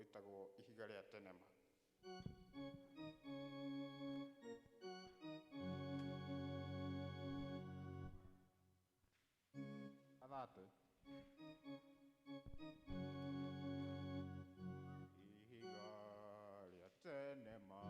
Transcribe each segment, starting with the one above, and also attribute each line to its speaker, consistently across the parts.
Speaker 1: wĩtagwo Ihiga rĩa Tenema. Athate. Ihiga rĩa Tenema.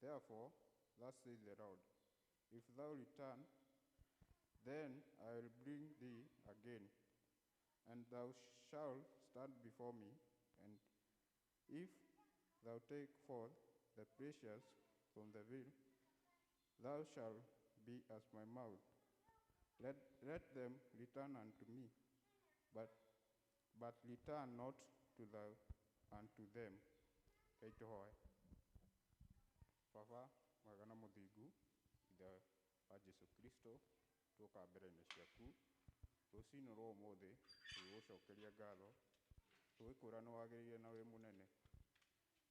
Speaker 1: Therefore, thus says the Lord, if thou return, then I will bring thee again, and thou shalt stand before me. And if thou take forth the precious from the veil, thou shalt be as my mouth. Let them return unto me, but return not to thou unto them. Kaitũhoe. Baba mwega na mũthingu, Ithe wa Jesu Kristo, tũka mbere-inĩ ciaku rũcinĩ rwa ũmũthĩ tũgĩgũcokeria ngatho, tũgĩkwĩra nĩ wagĩrĩire na wĩ mũnene.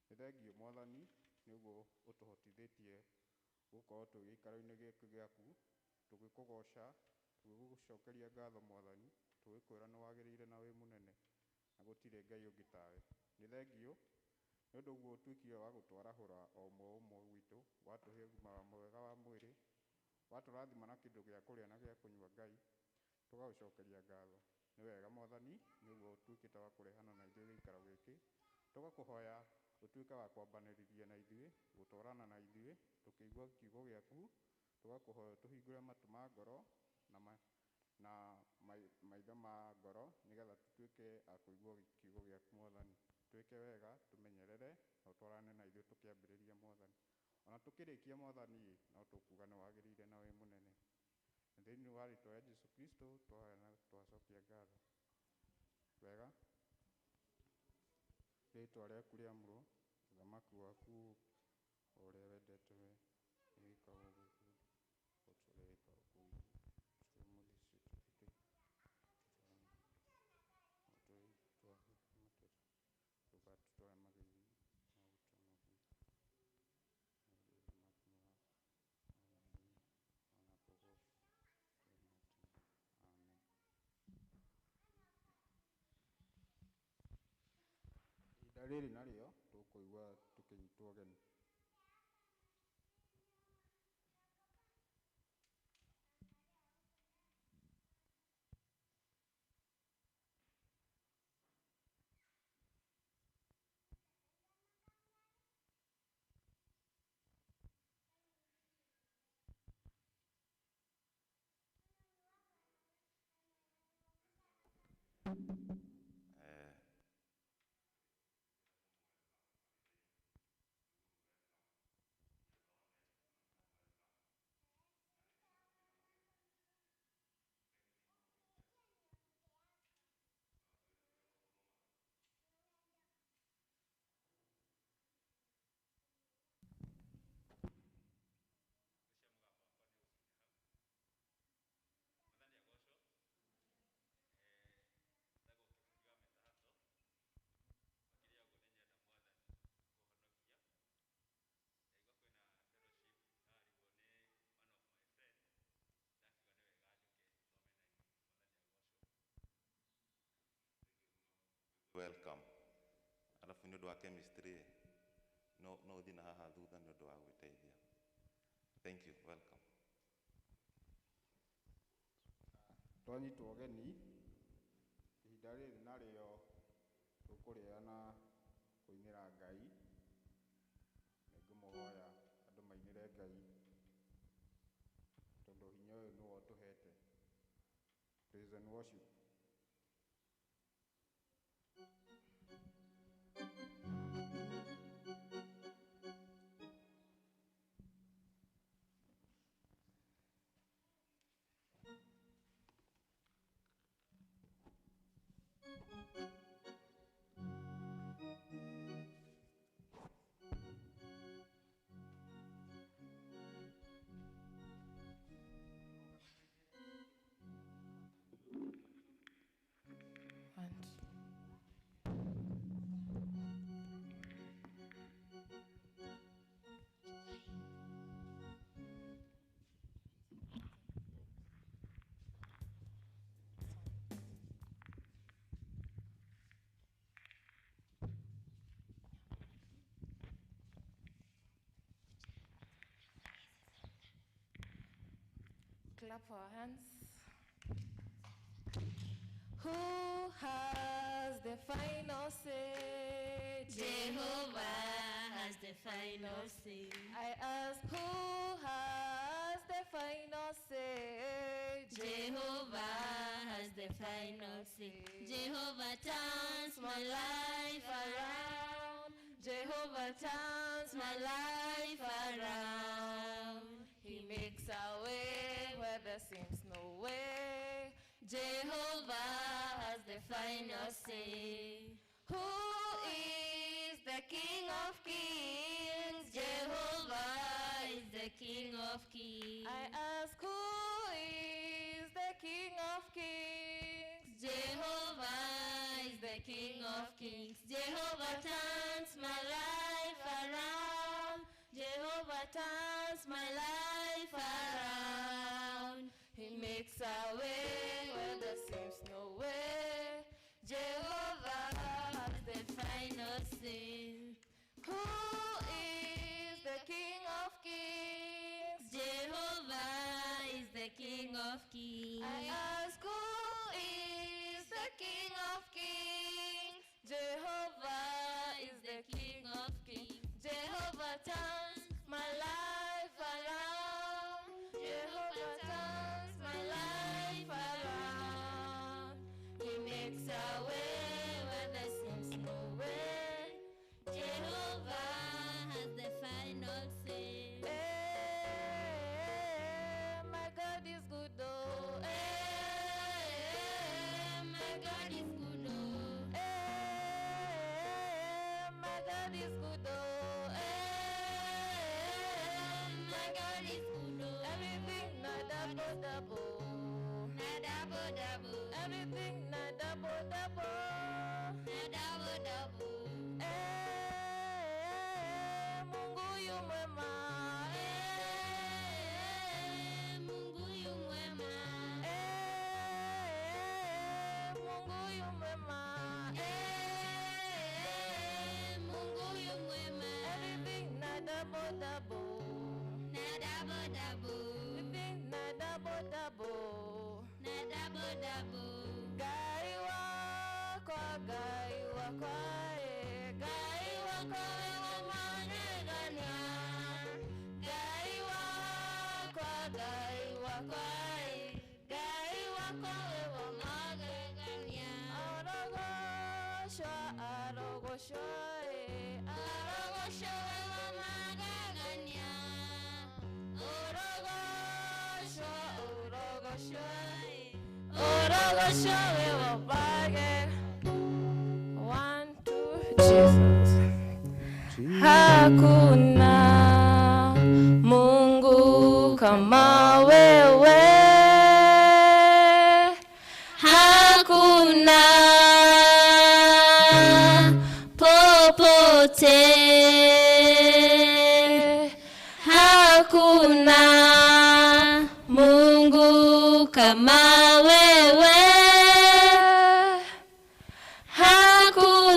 Speaker 1: Nĩ thengiũ Mwathani nĩ ũguo ũtũhotithĩtie gũkorwo twĩ gĩikaro-inĩ gĩkĩ gĩaku, tũgĩkũgoca, tũgĩgũcokeria ngatho Mwathani, tũgĩkwĩra nĩ wagĩrĩire na wĩ mũnene, na gũtirĩ Ngai ũngĩ tawe. Nĩ thengiũ nĩ ũndũ ũguo ũtuĩkire wa gũtwarahũra o ũmwe ũmwe witũ, watũhe ũgima mwega wa mwĩrĩ, watũrathima na kĩndũ gĩa kũrĩa na gĩa kũnyua Ngai, tũgagũcokeria ngatho. Nĩ wega Mwathani nĩ ũguo ũtuĩkĩte wa kũrehana na ithuĩ gĩikaro gĩkĩ, tũgakũhoya ũtuĩke wa kwambanĩrĩria na ithuĩ, gũtwarana na ithuĩ, tũkĩigua kiugo gĩaku, tũgakũhoya tũhingũre matũ ma ngoro na maitho ma ngoro, nĩgetha tũtuĩke a kũigua kiugo gĩaku Mwathani. Twĩke wega, tũmenyerere, na ũtwarane na ithuĩ tũkĩambĩrĩria Mwathani. Ona tũkĩrĩkia Mwathani, no tũkuga nĩ wagĩrĩire na wĩ mũnene. Na thĩinĩ wa rĩtwa rĩa Jesu Kristo twahoya na twacokia ngatho. Wega, rĩtwa rĩaku rĩamũrwo, ũthamaki waku o ũrĩa wendete we, nĩwĩkagwo gũkũ thĩ o ta ũrĩa wĩkagwo kũu igũrũ. Tũhe ũmũthĩ irio citũ ndũgatũtware magerio-inĩ, no ũtũhonokie ũthamaki nĩ waku, na hinya, na kũgoocwo tene na tene. Amen. Ihinda rĩrĩ narĩo tũkũigua tũkĩnyitwo ũgeni.
Speaker 2: Welcome. Alafu nĩ ũndũ wa chemistry no ũthiĩ na haha thutha nĩ ũndũ wa gwĩteithia. Thank you, welcome.
Speaker 1: Twanyitwo ũgeni ihinda rĩrĩ narĩo tũkũrĩa na kũinĩra Ngai. Nĩngũmũhoya andũ mainĩre Ngai tondũ hinya ũyũ nĩwe ũtũhete. Praise and worship.
Speaker 3: Clap our hands. Who has the final say?
Speaker 4: Jehovah has the final say.
Speaker 3: I ask, who has the final say?
Speaker 4: Jehovah has the final say. Jehovah turns my life around.
Speaker 3: Jehovah turns
Speaker 4: my life around.
Speaker 3: He makes a way where there seems no way.
Speaker 4: Jehovah has the final say.
Speaker 3: Who is the King of Kings?
Speaker 4: Jehovah is the King of Kings.
Speaker 3: I ask, who is the King of Kings?
Speaker 4: Jehovah is the King of Kings. Jehovah turns my life around. Jehovah turns my life around.
Speaker 3: He makes a way where there seems no way.
Speaker 4: Jehovah has the final say.
Speaker 3: Who is the King of Kings?
Speaker 4: Jehovah is the King of Kings.
Speaker 3: I ask, who is the King of Kings? Jehovah is the King of Kings. Jehovah turns my life around. Jehovah turns my life around.
Speaker 4: He makes a way where there seems no way. Jehovah has the final say.
Speaker 3: Hey, my God is good, oh.
Speaker 4: Hey, my God is good, oh.
Speaker 3: Hey, my God is good, oh.
Speaker 4: Hey, my God is good, oh.
Speaker 3: Everything na double double.
Speaker 4: Na double double.
Speaker 3: Everything na double double.
Speaker 4: Na double double.
Speaker 3: Hey, Mungu yu mwema.
Speaker 4: Hey, Mungu yu mwema.
Speaker 3: Hey, Mungu yu mwema.
Speaker 4: Hey, Mungu yu mwema.
Speaker 3: Everything na double double.
Speaker 4: Na double double.
Speaker 3: Everything na double double.
Speaker 4: Na double double.
Speaker 3: Ngai wakwa, Ngai wakwa, eh. Ngai wakwa we wa magegania. Ngai wakwa, Ngai wakwa, eh. Ngai wakwa we wa magegania. Arogocwo, arogocwo, eh.
Speaker 4: Arogocwo we wa magegania.
Speaker 3: Orogocwo, orogocwo, eh. Orogocwo we wa magegania. 1, 2, Jesus. Hakuna Mungu kama wewe,
Speaker 4: hakuna popote, hakuna Mungu kama wewe, hakuna.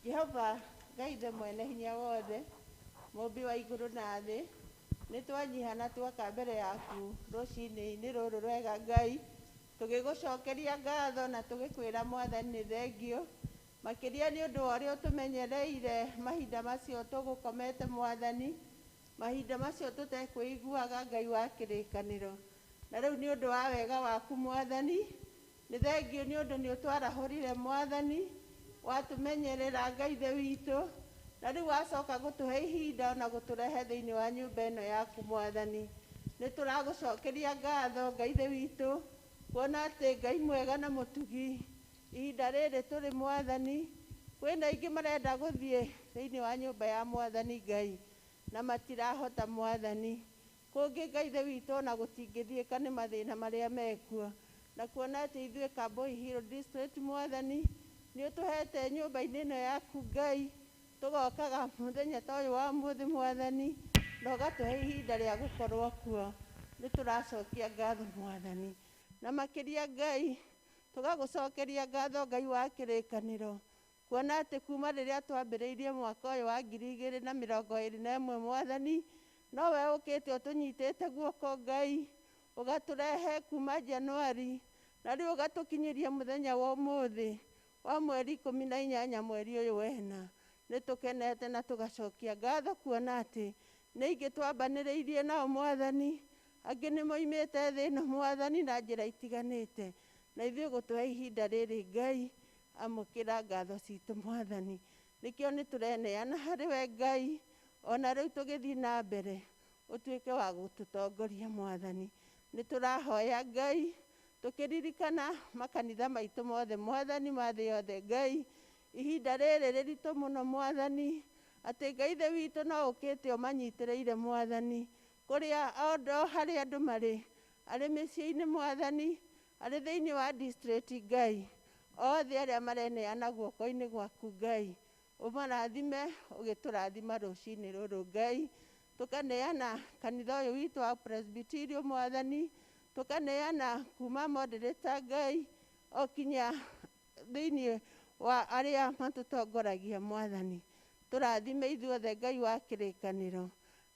Speaker 5: Jehova Ngai ithe mwene hinya wothe, mũmbi wa igũrũ na thĩ, nĩ twanyiha na twoka mbere yaku rũcinĩ-inĩ rũrũ rwega Ngai, tũgĩgũcokeria ngatho na tũgĩkwĩra Mwathani nĩ thengio, makĩria nĩ ũndũ wa ũrĩa ũtũmenyereire mahinda macio tũgũkomete Mwathani, mahinda macio tũtekwĩiguaga Ngai wa kĩrĩkanĩro. Na rĩu nĩ ũndũ wa wega waku Mwathani, nĩ thengio nĩ ũndũ nĩ ũtwarahũrire Mwathani, watumenyerera Ngai ithe witũ, na rĩu wacoka gũtũhe ihinda ona gũtũrehe thĩinĩ wa nyũmba ĩno yaku Mwathani. Nĩ tũragũcokeria ngatho Ngai ithe witũ, kuona atĩ Ngai mwega na mũtugi, ihinda rĩrĩ tũrĩ Mwathani, kwĩna aingĩ marenda gũthiĩ thĩinĩ wa nyũmba ya Mwathani Ngai, na matirahota Mwathani. Kũngĩ Ngai ithe witũ ona gũtingĩthiĩka nĩ mathĩna marĩa mekuo, na kuona atĩ ithuĩ Kambui Hill District Mwathani, nĩ ũtũhete nyũmba-inĩ ĩno yaku Ngai, tũgokaga mũthenya ta ũyũ wa ũmũthĩ Mwathani, na ũgatũhe ihinda rĩa gũkorwo kuo. Nĩ tũracokia ngatho Mwathani, na makĩria Ngai tũgagũcokeria ngatho Ngai wa kĩrĩkanĩro, kuona atĩ kuma rĩrĩa twambĩrĩirie mwaka ũyũ wa 2021 Mwathani, nowe ũkĩte ũtũnyitĩte guoko Ngai, ũgatũrehe kuma Januari, na rĩu ũgatũkinyĩria mũthenya wa ũmũthĩ wa mweri 18 mweri ũyũ wena. Nĩ tũkenete na tũgacokia ngatho kuona atĩ nĩ aingĩ twambanĩrĩirie nao Mwathani, angĩ nĩ moimĩte thĩ ĩno Mwathani na njĩra itiganĩte, na ithuĩ gũtũhe ihinda rĩrĩ Ngai, amũkĩra ngatho citũ Mwathani. Nĩkĩo nĩ tũreneana harĩ we Ngai, ona rĩu tũgĩthiĩ na mbere ũtuĩke wa gũtũtongoria Mwathani. Nĩ tũrahoya Ngai tũkĩririkana makanitha maitũ mothe Mwathani, ma thĩ yothe Ngai, ihinda rĩrĩ rĩritũ mũno Mwathani, atĩ Ngai ithe witũ no ũkĩte ũmanyitĩrĩire Mwathani, kũrĩa o harĩa andũ marĩ, arĩ mĩciĩ-inĩ Mwathani, arĩ thĩinĩ wa district Ngai, othe arĩa mareneana guoko-inĩ gwaku Ngai, ũmarathime ũgĩtũrathima rũcinĩ rũrũ Ngai. Tũkaneana kanitha ũyũ witũ wa Presbyterian Mwathani, tũkaneana kuma moderator Ngai, o kinya thĩinĩ wa arĩa matũtongoragia Mwathani. Tũrathime ithuothe Ngai wa kĩrĩkanĩro,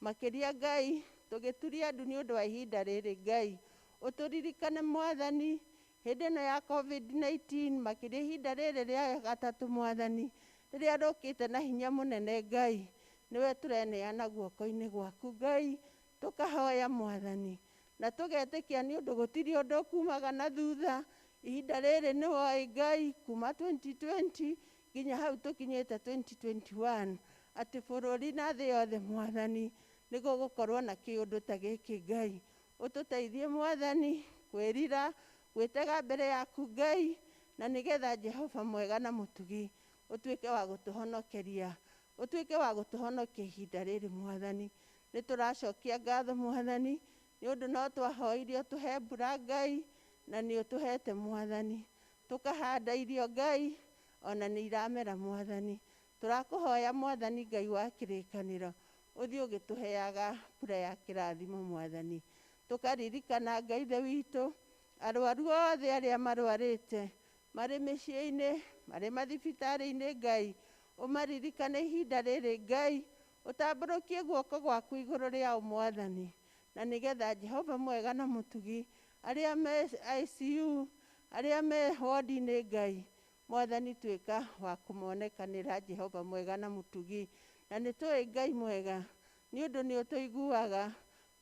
Speaker 5: makĩria Ngai tũgĩturia andũ nĩ ũndũ wa ihinda rĩrĩ Ngai, ũtũririkane Mwathani hĩndĩ ĩno ya COVID-19, makĩria ihinda rĩrĩ rĩa gatatũ Mwathani, rĩrĩa rũkĩte na hinya mũnene Ngai, nĩwe tũreneana guoko-inĩ gwaku Ngai, tũkahoya Mwathani na tũgetĩkia nĩ ũndũ gũtirĩ ũndũ kumaga na thutha. Ihinda rĩrĩ nĩ woĩ Ngai kuma 2020 nginya hau tũkinyĩte 2021, atĩ bũrũri na thĩ yothe Mwathani nĩ gũgũkorwo na kĩũndũ ta gĩkĩ Ngai. Ũtũteithie Mwathani kwĩrira, gwĩtega mbere yaku Ngai, na nĩgetha Jehova mwega na mũtugi ũtuĩke wa gũtũhonokeria, ũtuĩke wa gũtũhonokia ihinda rĩrĩ Mwathani. Nĩ tũracokia ngatho Mwathani nĩ ũndũ no twahoirie ũtũhe mbura Ngai, na nĩ ũtũhete Mwathani, tũkahanda irio Ngai, ona nĩ iramera Mwathani. Tũrakũhoya Mwathani Ngai wa kĩrĩkanĩro, ũthiĩ ũgĩtũheaga mbura ya kĩrathimo Mwathani. Tũkaririkana Ngai ithe witũ arwaru othe arĩa marwarĩte, marĩ mĩciĩ-inĩ, marĩ mathibitarĩ-inĩ Ngai, ũmaririkane ihinda rĩrĩ Ngai, ũtambũrũkie guoko gwaku igũrũ rĩao Mwathani, na nĩgetha Jehova mwega na mũtugi, arĩa me ICU, arĩa me wodi-inĩ Ngai, Mwathani tuĩka wa kũmonekanĩra Jehova mwega na mũtugi. Na nĩ tũĩ Ngai mwega, nĩ ũndũ nĩ ũtũiguaga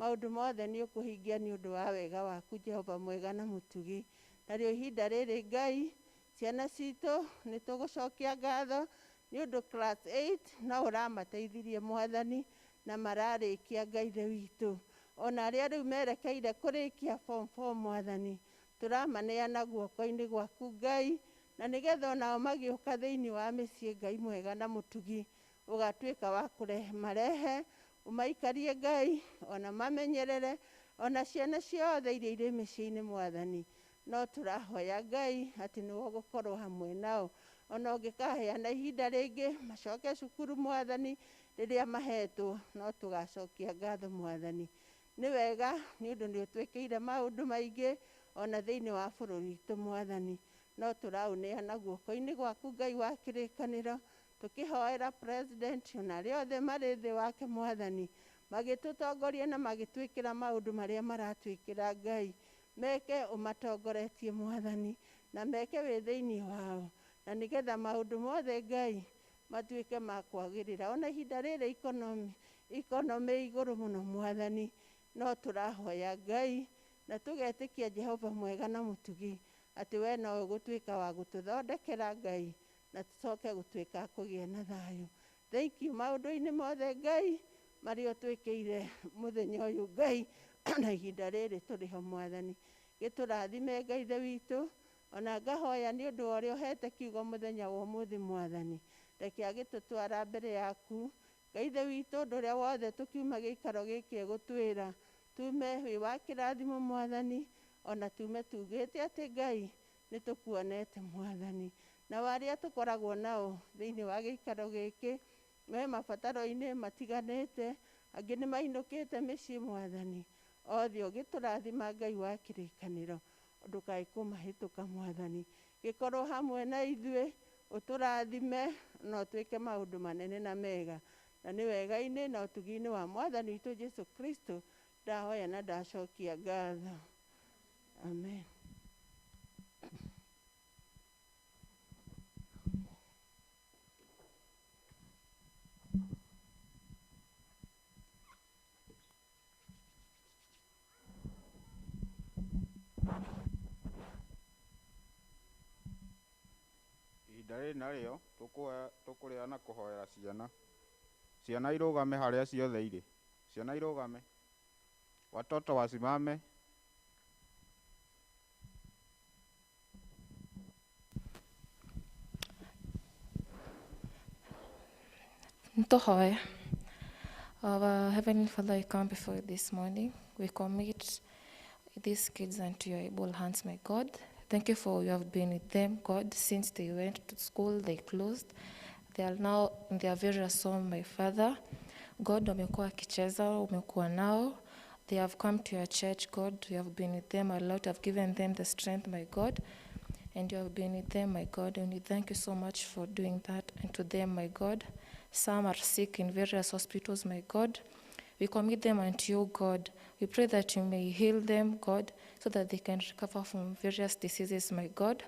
Speaker 5: maũndũ mothe nĩ ũkũhingia nĩ ũndũ wa wega waku Jehova mwega na mũtugi. Narĩo ihinda rĩrĩ Ngai, ciana citũ nĩ tũgũcokia ngatho nĩ ũndũ class 8 no ũramateithirie Mwathani, na mararĩkia Ngai ithe witũ. Ona arĩa rĩu merekeire kũrĩkia form 4 Mwathani, tũramaneana guoko-inĩ gwaku Ngai, na nĩgetha onao magĩũka thĩinĩ wa mĩciĩ Ngai mwega na mũtugi, ũgatuĩka wa kũmarehe, ũmaikarie Ngai, ona mamenyerere, ona ciana ciothe iria irĩ mĩciĩ-inĩ Mwathani. No tũrahoya Ngai atĩ nĩwe ũgũkorwo hamwe nao, ona ũngĩkaheana ihinda rĩngĩ macoke cukuru Mwathani rĩrĩa mahetwo, no tũgacokia ngatho Mwathani. Nĩ wega nĩ ũndũ nĩ ũtwĩkĩire maũndũ maingĩ ona thĩinĩ wa bũrũri witũ Mwathani, no tũraũneana guoko-inĩ gwaku Ngai wa kĩrĩkanĩro, Tũkĩhoera president ona arĩa othe marĩ thĩ wake Mwathani, magĩtũtongoria na magĩtwĩkĩra maũndũ marĩa maratwĩkĩra Ngai. Meke ũmatongoretie Mwathani, na meke wĩ thĩinĩ wao, na nĩgetha maũndũ mothe Ngai matuĩke ma kwagĩrĩra. Ona ihinda rĩrĩ economy igũrũ mũno Mwathani, no tũrahoya Ngai na tũgetĩkia Jehova mwega na mũtugi atĩ we no ũgũtuĩka wa gũtũthondekera Ngai, na tũcoke gũtuĩka kũgĩa na thayũ. Thank you maũndũ-inĩ mothe Ngai marĩa ũtwĩkĩire mũthenya ũyũ Ngai, na ihinda rĩrĩ tũrĩ ho Mwathani. Gĩtũrathime Ngai Ithe witũ, ona ngahoya nĩ ũndũ wa ũrĩa ũhete kiugo mũthenya wa ũmũthĩ Mwathani. Reke agĩtũtwara mbere yaku Ngai Ithe witũ, ũndũ ũrĩa wothe tũkiuma gĩikaro gĩkĩ egũtwĩra tume wĩ wa kĩrathimo Mwathani, ona tume tugĩte atĩ Ngai nĩ tũkuonete Mwathani. Na arĩa tũkoragwo nao thĩinĩ wa gĩikaro gĩkĩ me mabataro-inĩ matiganĩte, angĩ nĩ mainũkĩte mĩciĩ Mwathani, othe ũgĩtũrathima Ngai wa kĩrĩkanĩro, ndũkae kũmahĩtũka Mwathani. Gĩkorwo hamwe na ithuĩ, ũtũrathime na ũtwĩke maũndũ manene na mega, na nĩ wega-inĩ na ũtugi-inĩ wa Mwathani witũ Jesu Kristo ndahoya na ndacokia ngatho. Amen.
Speaker 1: Ihinda rĩrĩ narĩo tũkũrĩa na kũhoera ciana. Ciana irũgame harĩa ciothe irĩ. Ciana irũgame. Watoto wasimame.
Speaker 3: Ntohoe. Our Heavenly Father, we come before you this morning. We commit these kids unto your able hands, my God. Thank you for you have been with them, God, since they went to school, they closed. They are now in their various home, my Father. God, wamekuwa wakicheza, umekuwa nao. They have come to your church, God. You have been with them a lot. You have given them the strength, my God. And you have been with them, my God. And we thank you so much for doing that unto them, my God. Some are sick in various hospitals, my God. We commit them unto you, God. We pray that you may heal them, God, so that they can recover from various diseases, my God.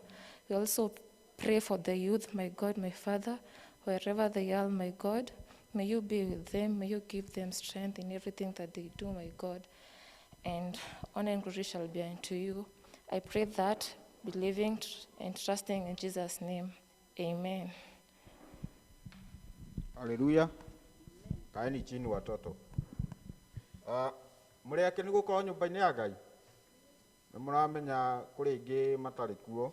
Speaker 3: We also pray for the youth, my God, my Father, wherever they are, my God. May you be with them. May you give them strength in everything that they do, my God. And honor and glory shall be unto you. I pray that, believing and trusting in Jesus' name. Amen.
Speaker 1: Haleluya. Kaeni chini watoto. Mũrĩ akenu gũkorwo nyũmba-inĩ ya Ngai? Nĩ mũramenya kũrĩ aingĩ matarĩ kuo,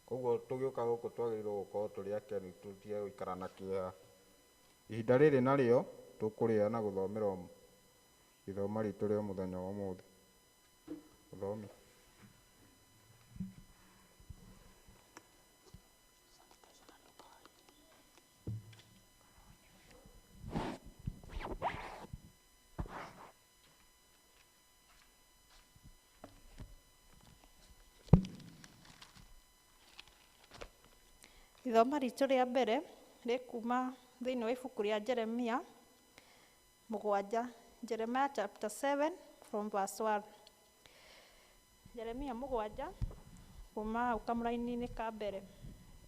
Speaker 1: koguo tũgĩũka gũkũ twagĩrĩirwo gũkorwo tũrĩ akenu, tũtige gũikara na kĩeha. Ihinda rĩrĩ narĩo tũkũrĩa na gũthomera ithoma ritũ rĩa mũthenya wa ũmũthĩ. Ũthomi.
Speaker 6: Ithoma ritũ rĩa mbere rĩkuma thĩinĩ wa ibuku rĩa Jeremia 7, Jeremiah chapter 7 from verse 1. Jeremia 7 kuma hau kamũraini-inĩ ka mbere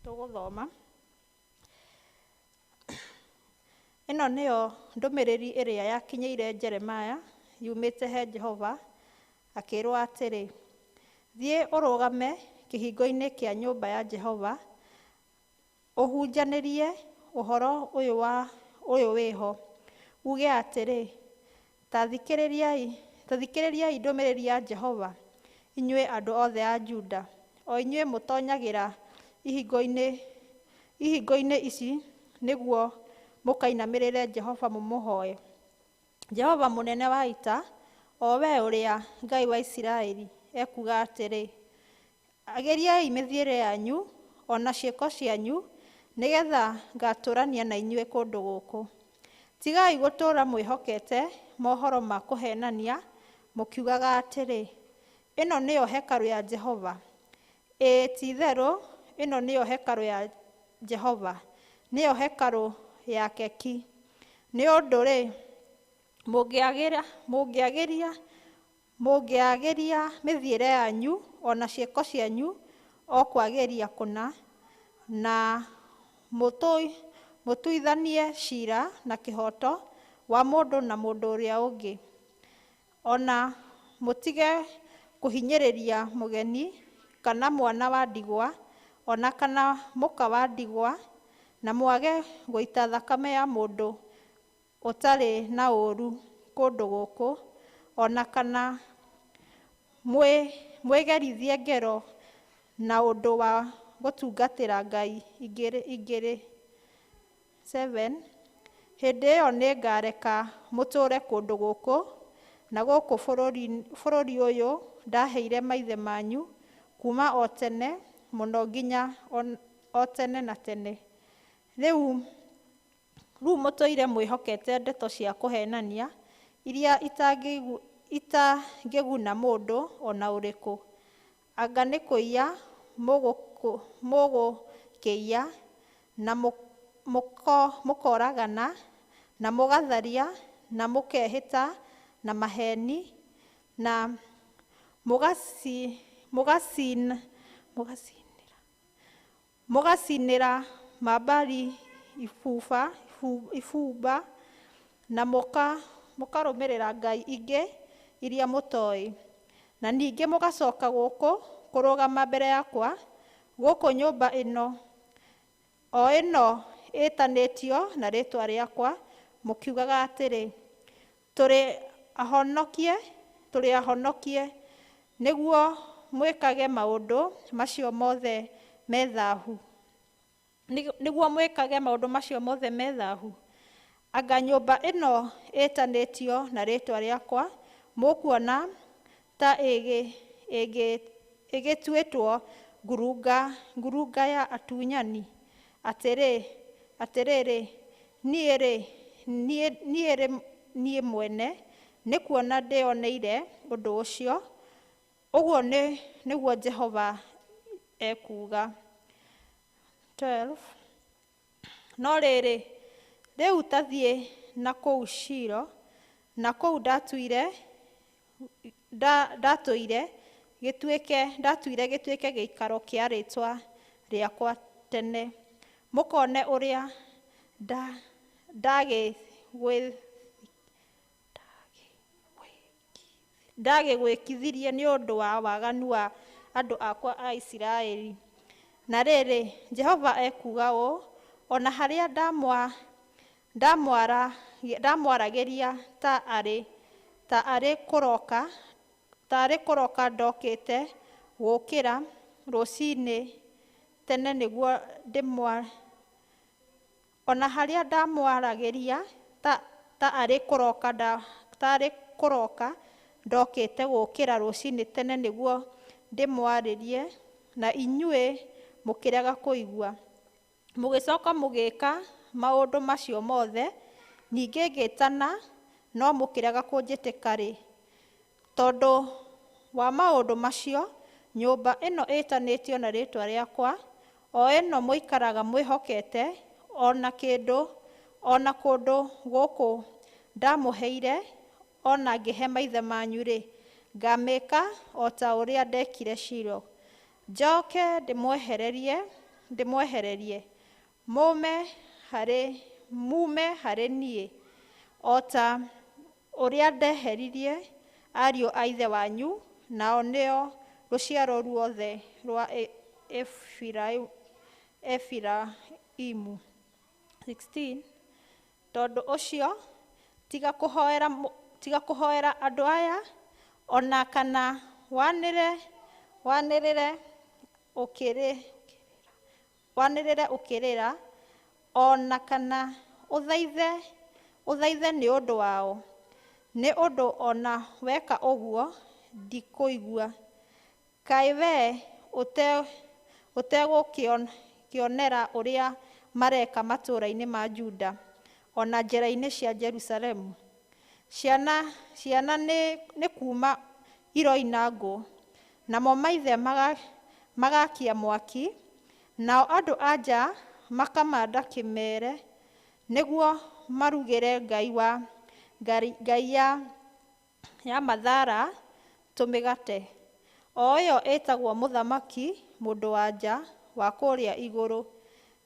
Speaker 6: tũgũthoma. Ĩno nĩyo ndũmĩrĩri ĩrĩa yakinyĩire Jeremia yumĩte he Jehova akĩrwo atĩrĩ, thiĩ ũrũgame kĩhingo-inĩ kĩa nyũmba ya Jehova ũhunjanĩrie ũhoro ũyũ wa ũyũ wĩho, uge atĩrĩ, ta thikĩrĩriai ndũmĩrĩri ya Jehova inyuĩ andũ othe a Juda, o inyuĩ mũtonyagĩra ihingo-inĩ ici nĩguo mũkainamĩrĩre Jehova mũmũhoe. Jehova mũnene wa ita, o we ũrĩa Ngai wa Isiraeli, ekuuga atĩrĩ, agĩriai mĩthiĩre yanyu ona ciĩko cianyu nĩgetha ngatũrania na inyuĩ kũndũ gũkũ. Tigai gũtũũra mwĩhokete mohoro ma kũhenania mũkiugaga atĩrĩ, ĩno nĩyo hekarũ ya Jehova, ĩĩ ti-itherũ ĩno nĩyo hekarũ ya Jehova, Nĩyo hekarũ yake ki. Nĩ ũndũ-rĩ, mũngĩagĩria mĩthiĩre yanyu o na ciĩko cianyu o kwagĩria kũna, na mũtuithanie ciira na kĩhooto wa mũndũ na mũndũ ũrĩa ũngĩ, o na mũtige kũhinyĩrĩria mũgeni kana mwana wa ndigwa o na kana mũka wa ndigwa, na mwage gũita thakame ya mũndũ ũtarĩ na ũũru kũndũ gũkũ, o na kana mwĩgerithie ngero na ũndũ wa gũtungatĩra ngai ingĩ. 7 Hĩndĩ ĩyo nĩngareka mũtũũre kũndũ gũkũ, na gũkũ bũrũri ũyũ ndaheire maithe manyu kuma o tene mũno nginya o tene na tene. Rĩu mũtũire mwĩhokete ndeto cia kũhenania iria itangĩguna mũndũ o na ũrĩkũ. Anga nĩ kũiya mũgũkĩiya, na mũkooragana, na mũgatharia, na mũkehĩta na maheni, na mũgacinĩra mambari ibũba, na mũkarũmĩrĩra ngai ingĩ iria mũtoĩ. Na ningĩ mũgacoka gũkũ kũrũgama mbere yakwa, gũkũ nyũmba ĩno o ĩno ĩtanĩtio na rĩĩtwa rĩakwa, mũkiugaga atĩrĩ, tũrĩ ahonokie, nĩguo mwĩkage maũndũ macio mothe me thaahu. Nĩguo mwĩkage maũndũ macio mothe me thaahu. Anga nyũmba ĩno ĩtanĩtio na rĩĩtwa rĩakwa mũkuona ta ĩgĩtuĩtwo ngurunga ya atunyani? Atĩrĩrĩ, niĩ-rĩ, niĩ mwene nĩ kuona ndĩoneire ũndũ ũcio, ũguo nĩguo Jehova ekuuga. 12 No rĩrĩ, rĩu ta thiĩ na kũu Shilo, na kũu ndatũire gĩtuĩke gĩikaro kĩa rĩĩtwa rĩakwa tene, mũkone ũrĩa ndagĩgwĩkithirie nĩ ũndũ wa waganu wa andũ akwa a Isiraeli. Na rĩrĩ, Jehova ekuuga ũũ, o na harĩa ndamwaragĩria ta arĩ kũroka ndokĩte gũũkĩra rũciinĩ tene nĩguo o na harĩa ndamwaragĩria ta arĩ kũroka ndokĩte gũũkĩra rũciinĩ tene nĩguo ndĩmwarĩrie, na inyuĩ mũkĩrega kũigua. Mũgĩcoka mũgĩĩka maũndũ macio mothe, ningĩ ngĩĩtana, no mũkĩrega kũnjĩtĩka-rĩ. Tondũ wa maũndũ macio, nyũmba ĩno ĩtanĩtio na rĩĩtwa rĩakwa, o ĩno mũikaraga mwĩhokete, o na kũndũ gũkũ ndamũheire, o na ngĩhe maithe manyu-rĩ, ngamĩĩka o ta ũrĩa ndekire Shilo. Njoke ndĩmwehererie mume harĩ niĩ, o ta ũrĩa ndeheririe ariũ a ithe wanyu, nao nĩo rũciaro ruothe rwa Efiraimu. 16 Tondũ ũcio, tiga kũhoera andũ aya, o na kana wanĩrĩre ũkĩrĩra, o na kana ũthaithe nĩ ũndũ wao, nĩ ũndũ o na weka ũguo ndikũigua. Kaĩ wee ũtegũkĩonera ũrĩa mareka matũũra-inĩ ma Juda, o na njĩra-inĩ cia Jerusalemu? Ciana nĩ kuuma iroina ngũ, namo maithe magakia mwaki, nao andũ-a-nja makamanda kĩmere nĩguo marugĩre ngai wa ngai ya, ya mathara tũmĩgate, o ĩyo ĩtagwo mũthamaki mũndũ-wa-nja wa kũrĩa igũrũ,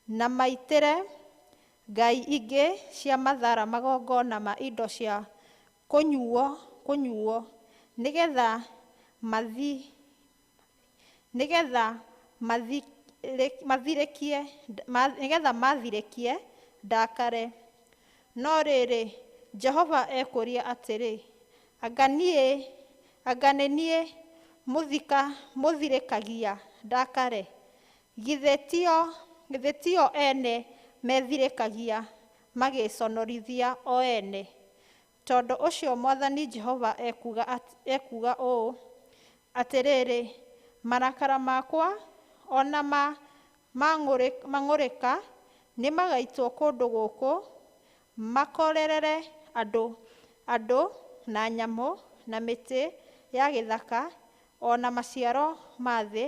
Speaker 6: na maitĩre ngai ingĩ cia mathara magongona ma indo cia kũnyuo kũnyuo, nĩgetha mathi nĩgetha mathirĩkie nĩgetha mathirĩkie ndakare. No rĩrĩ, Jehova ekũũria atĩrĩ, anga niĩ anga nĩ niĩ mũthika mũthirĩkagia ndakare? Githĩ tio tio ene methirĩkagia magĩconorithia o ene? Tondũ ũcio Mwathani Jehova ekuuga ekuuga ũũ, atĩrĩrĩ, marakara makwa ona ma mang'ũrĩka nĩmagaitwo kũndũ gũkũ, makorerere andũ, andũ na nyamũ na mĩtĩ ya gĩthaka o na maciaro ma thĩ,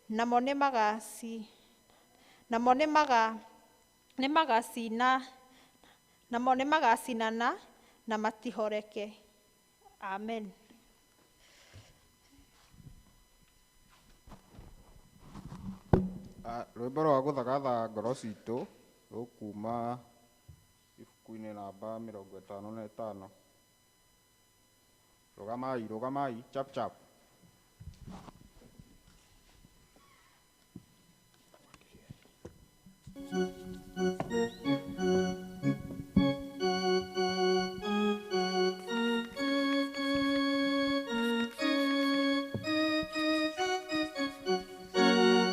Speaker 6: namo nĩmagaci namo nĩmaga nĩmagacina namo nĩmagacinana na matihoreke. Amen.
Speaker 1: Rwĩmbo rwa gũthagatha ngoro citũ rũkuma ibuku-inĩ namba 55. Rũgamai, rũgamai, chap chap.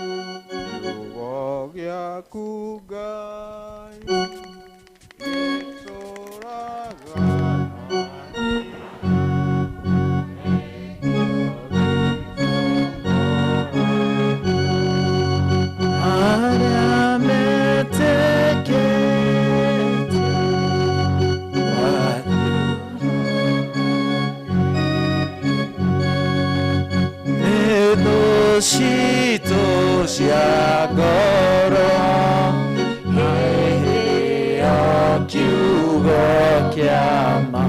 Speaker 1: Kiugo gĩaku Ngai gĩtũũraga
Speaker 7: Arĩa metĩkĩtie nĩ thũ citũ cia ngoro hĩndĩ ĩyo kiugo kĩa ma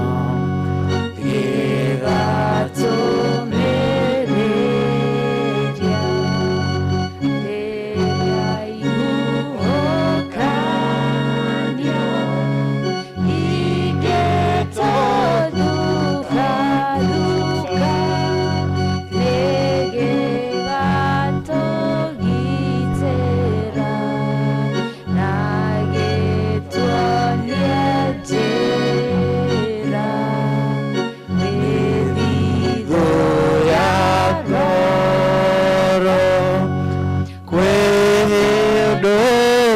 Speaker 4: Gĩgatũmĩrĩria rĩrĩa ihuhũkanio ingĩtũthukathuka, nĩgĩgatũgitĩra na gĩtuonie njĩra
Speaker 7: mĩthithũ ya ngoro kwĩ ũndũ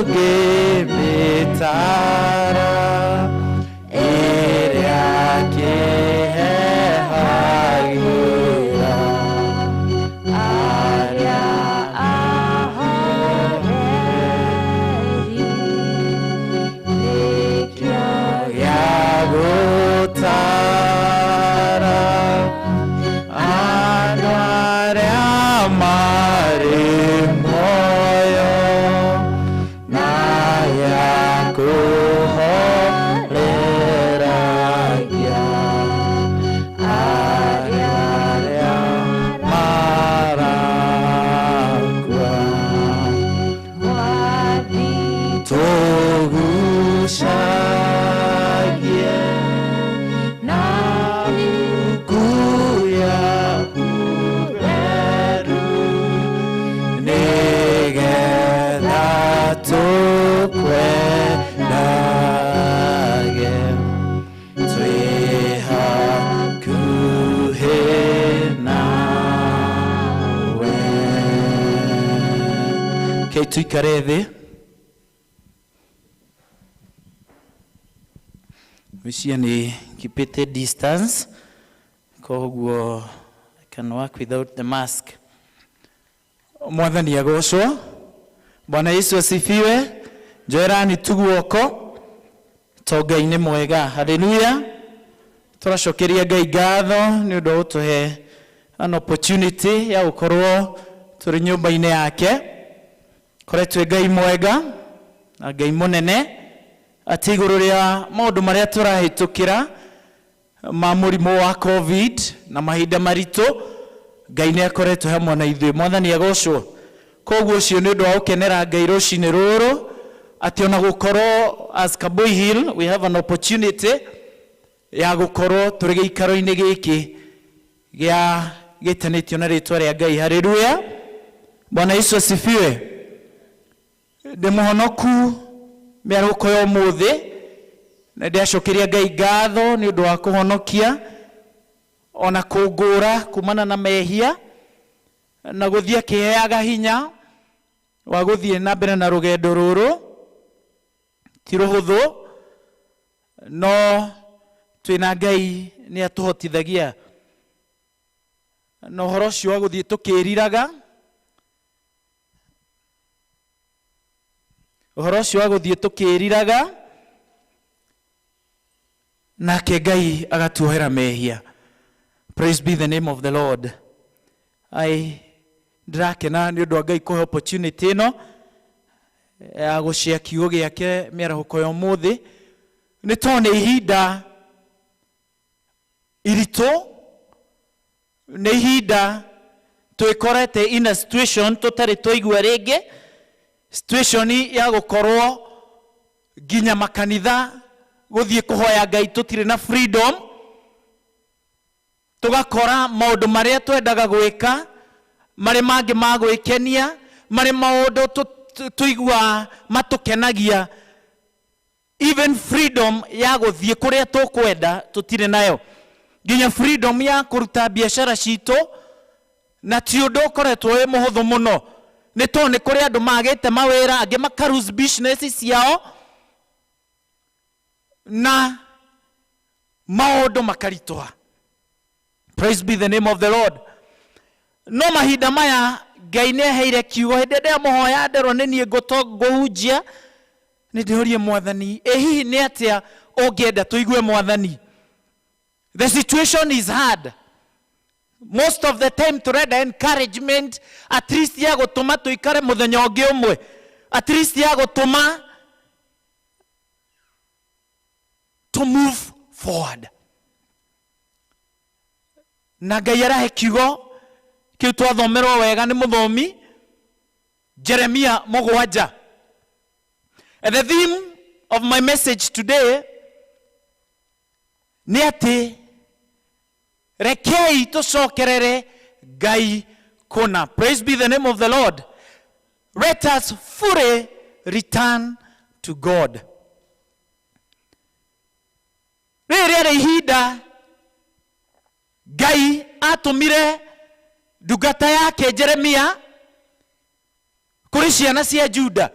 Speaker 7: ũngĩmĩtara ĩrĩa kĩhehagĩra
Speaker 4: arĩa ahoreri nĩkĩo
Speaker 7: gĩa gũtara andũ arĩa marĩ muoyo na ya kũhoreragia arĩa marakua.
Speaker 4: Mwathi
Speaker 7: Tũgucagie
Speaker 4: na
Speaker 7: mĩguũ yaku theru nĩgetha tũkwendage twĩ hakuhĩ nawe. Rekei tuikare thĩ. Gwĩciria nĩ keepĩte distance koguo I can work without the mask. Mwathani agocwo. Bwana Yesu asifiwe. Njoerani tu guoko to Ngai nĩ mwega. Haleluya. Tũracokeria Ngai ngatho nĩ ũndũ wa gũtũhe an opportunity ya gũkorwo tũrĩ nyũmba-inĩ yake. Koretwo Ngai mwega. Na Ngai mũnene atĩ igũrũ rĩa maũndũ marĩa tũrahĩtũkĩra ma mũrimũ wa COVID na mahinda maritũ, Ngai nĩ akoretwo hamwe na ithuĩ. Mwathani agocwo. Koguo ũcio nĩ ũndũ wa gũkenera Ngai rũcinĩ rũrũ atĩ ona gũkorwo as Kabui Hill we have an opportunity ya gũkorwo tũrĩ gĩikaro-inĩ gĩkĩ gĩa gĩtanĩtio na rĩtwa rĩa Ngai. Haleluya. Bwana Yesu asifiwe. Ndĩ mũhonoku mĩarũko ya ũmũthĩ na ndĩracokeria Ngai ngatho nĩ ũndũ wa kũhonokia ona kũngũra kumana na mehia na gũthiĩ akĩheaga hinya wa gũthiĩ na mbere na rũgendo rũrũ. Ti rũhũthũ, no twĩna Ngai nĩ atũhotithagia. Na ũhoro ũcio wa gũthiĩ tũkĩriraga, ũhoro ũcio wa gũthiĩ tũkĩriraga, nake Ngai agatuohera mehia. Praise be the name of the Lord. Ai ndĩrakena nĩ ũndũ wa Ngai kũhe opportunity ĩno ya gũcĩa kiugo gĩake mĩarahũko ya ũmũthĩ, nĩ tondũ nĩ ihinda iritũ, nĩ ihinda twĩkorete in a situation tũtarĩ twaigua rĩngĩ, situation ya gũkorwo nginya makanitha gũthiĩ kũhoya Ngai tũtirĩ na freedom, tũgakora maũndũ marĩa twendaga gwĩka marĩ mangĩ ma gwĩkenia, marĩ maũndũ tũiguaga matũkenagia, even freedom ya gũthiĩ kũrĩa tũkwenda tũtirĩ nayo, nginya freedom ya kũruta biacara citũ, na ti ũndũ ũkoretwo wĩ mũhũthũ mũno, nĩ tondũ nĩ kũrĩ andũ magĩte mawĩra, angĩ maka lose business ciao na maũndũ makaritũha. Praise be the name of the Lord. No mahinda maya Ngai nĩ aheire kiugo. Hĩndĩ ĩrĩa ndĩramũhoya nderwo nĩ niĩ ngũhunjia, nĩ ndĩũrie Mwathani, ĩ hihi nĩ atĩa ũngĩenda tũigue Mwathani? The situation is hard. Most of the time tũrenda encouragement, at least ya gũtũma tũikare mũthenya ũngĩ ũmwe, at least ya gũtũma to move forward. Na Ngai arahe kiugo kĩu twathomerwo wega nĩ mũthomi Jeremia 7. And the theme of my message today nĩ atĩ rekei tũcokerere Ngai kũna. Praise be the name of the Lord. Let us fully return to God. Rĩrĩ rĩarĩ ihinda Ngai atũmire ndungata yake Jeremia kũrĩ ciana cia Juda,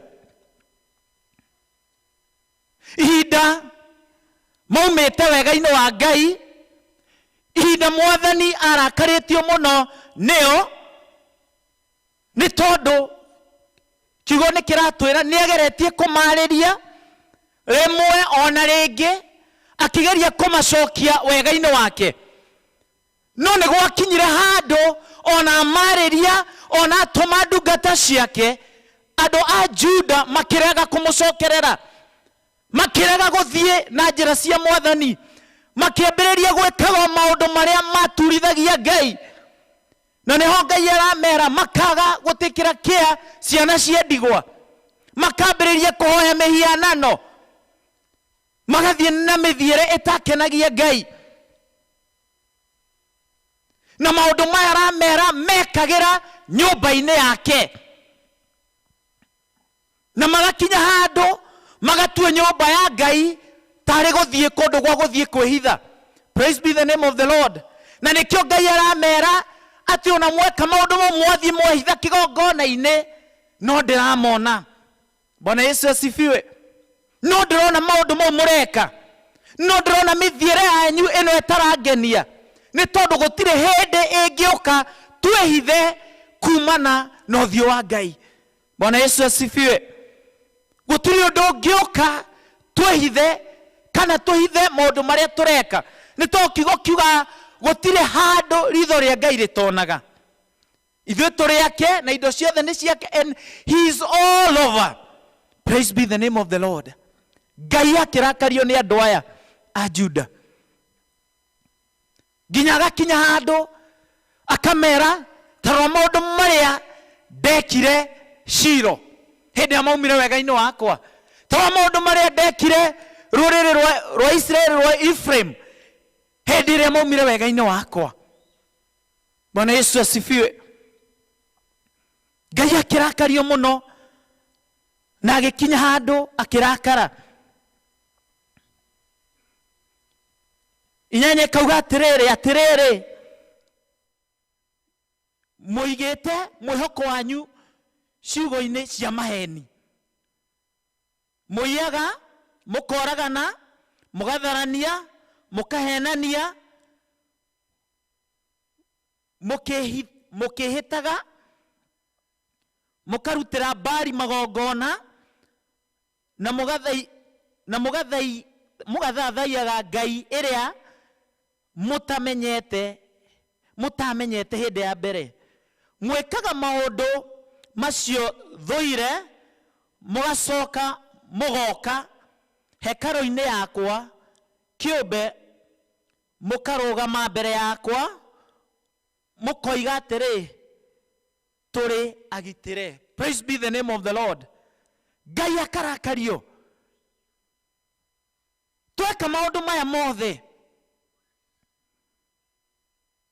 Speaker 7: ihinda maumĩte wega-inĩ wa Ngai, ihinda Mwathani arakarĩtio mũno nĩo, nĩ tondũ kiugo nĩ kĩratwĩra nĩ ageretie kũmarĩria rĩmwe ona rĩngĩ, akĩgeria kũmacokia wega-inĩ wake, no nĩ gwakinyire handũ ona amarĩria ona atũma ndungata ciake, andũ a Juda makĩrega kũmũcokerera, makĩrega gũthiĩ na njĩra cia Mwathani, makĩambĩrĩria gwĩkaga maũndũ marĩa maturithagia Ngai. Na nĩho Ngai aramera makaga gũtĩkĩra kĩa ciana cia ndigwa, makambĩrĩria kũhoya mĩhianano, magathiĩ na mĩthiĩre ĩtakenagia Ngai. Na maũndũ maya aramera mekagĩra nyũmba-inĩ yake, na magakinya handũ magatua nyũmba ya Ngai tarĩ gũthiĩ kũndũ gwa gũthiĩ kwĩhitha. Praise be the name of the Lord. Na nĩkĩo Ngai aramera atĩ ona mweka maũndũ mau, mwathiĩ mwehitha kĩgongona-inĩ, no ndĩramona. Bwana Yesu asifiwe. No ndĩrona maũndũ mau mũreka, no ndĩrona mĩthiĩre yanyu ĩno ĩtarangenia, nĩ tondũ gũtirĩ hĩndĩ ĩngĩũka twĩhithe kumana na ũthiũ wa Ngai. Bwana Yesu asifiwe. Gũtirĩ ũndũ ũngĩũka twĩhithe kana tũhithe maũndũ marĩa tũreka, nĩ tondũ kiugo kiuga gũtirĩ handũ ritho rĩa Ngai rĩtonaga. Ithuĩ tũrĩ ake na indo ciothe nĩ ciake, and he is all over. Praise be the name of the Lord. Ngai akĩrakario nĩ andũ aya a Juda nginya agakinya handũ akamera tarora maũndũ marĩa ndekire Shilo hĩndĩ ĩrĩa maumire wega-inĩ wakwa, tarora maũndũ marĩa ndekire rũrĩrĩ rwa Isiraeli rwa Ephraim hĩndĩ ĩrĩa maumire wega-inĩ wakwa. Bwana Yesu asifiwe. Ngai akĩrakario mũno na agĩkinya handũ akĩrakara. Inyanya ĩkauga atĩrĩrĩ, atĩrĩrĩ, mũigĩte mwĩhoko wanyu ciugo-inĩ cia maheni, mũiyaga, mũkoragana, mũgatharania, mũkahenania, mũkĩhĩtaga, mũkarutĩra Baali magongona, na mũgathathaiyaga ngai ĩrĩa mũtamenyete hĩndĩ ya mbere. Mwĩkaga maũndũ macio thũire, mũgacoka mũgoka hekarũ-inĩ yakwa kĩũmbe, mũkarũgama mbere yakwa, mũkoiga atĩrĩ, tũrĩ agitĩre. Praise be the name of the Lord. Ngai akarakario tweka maũndũ maya mothe,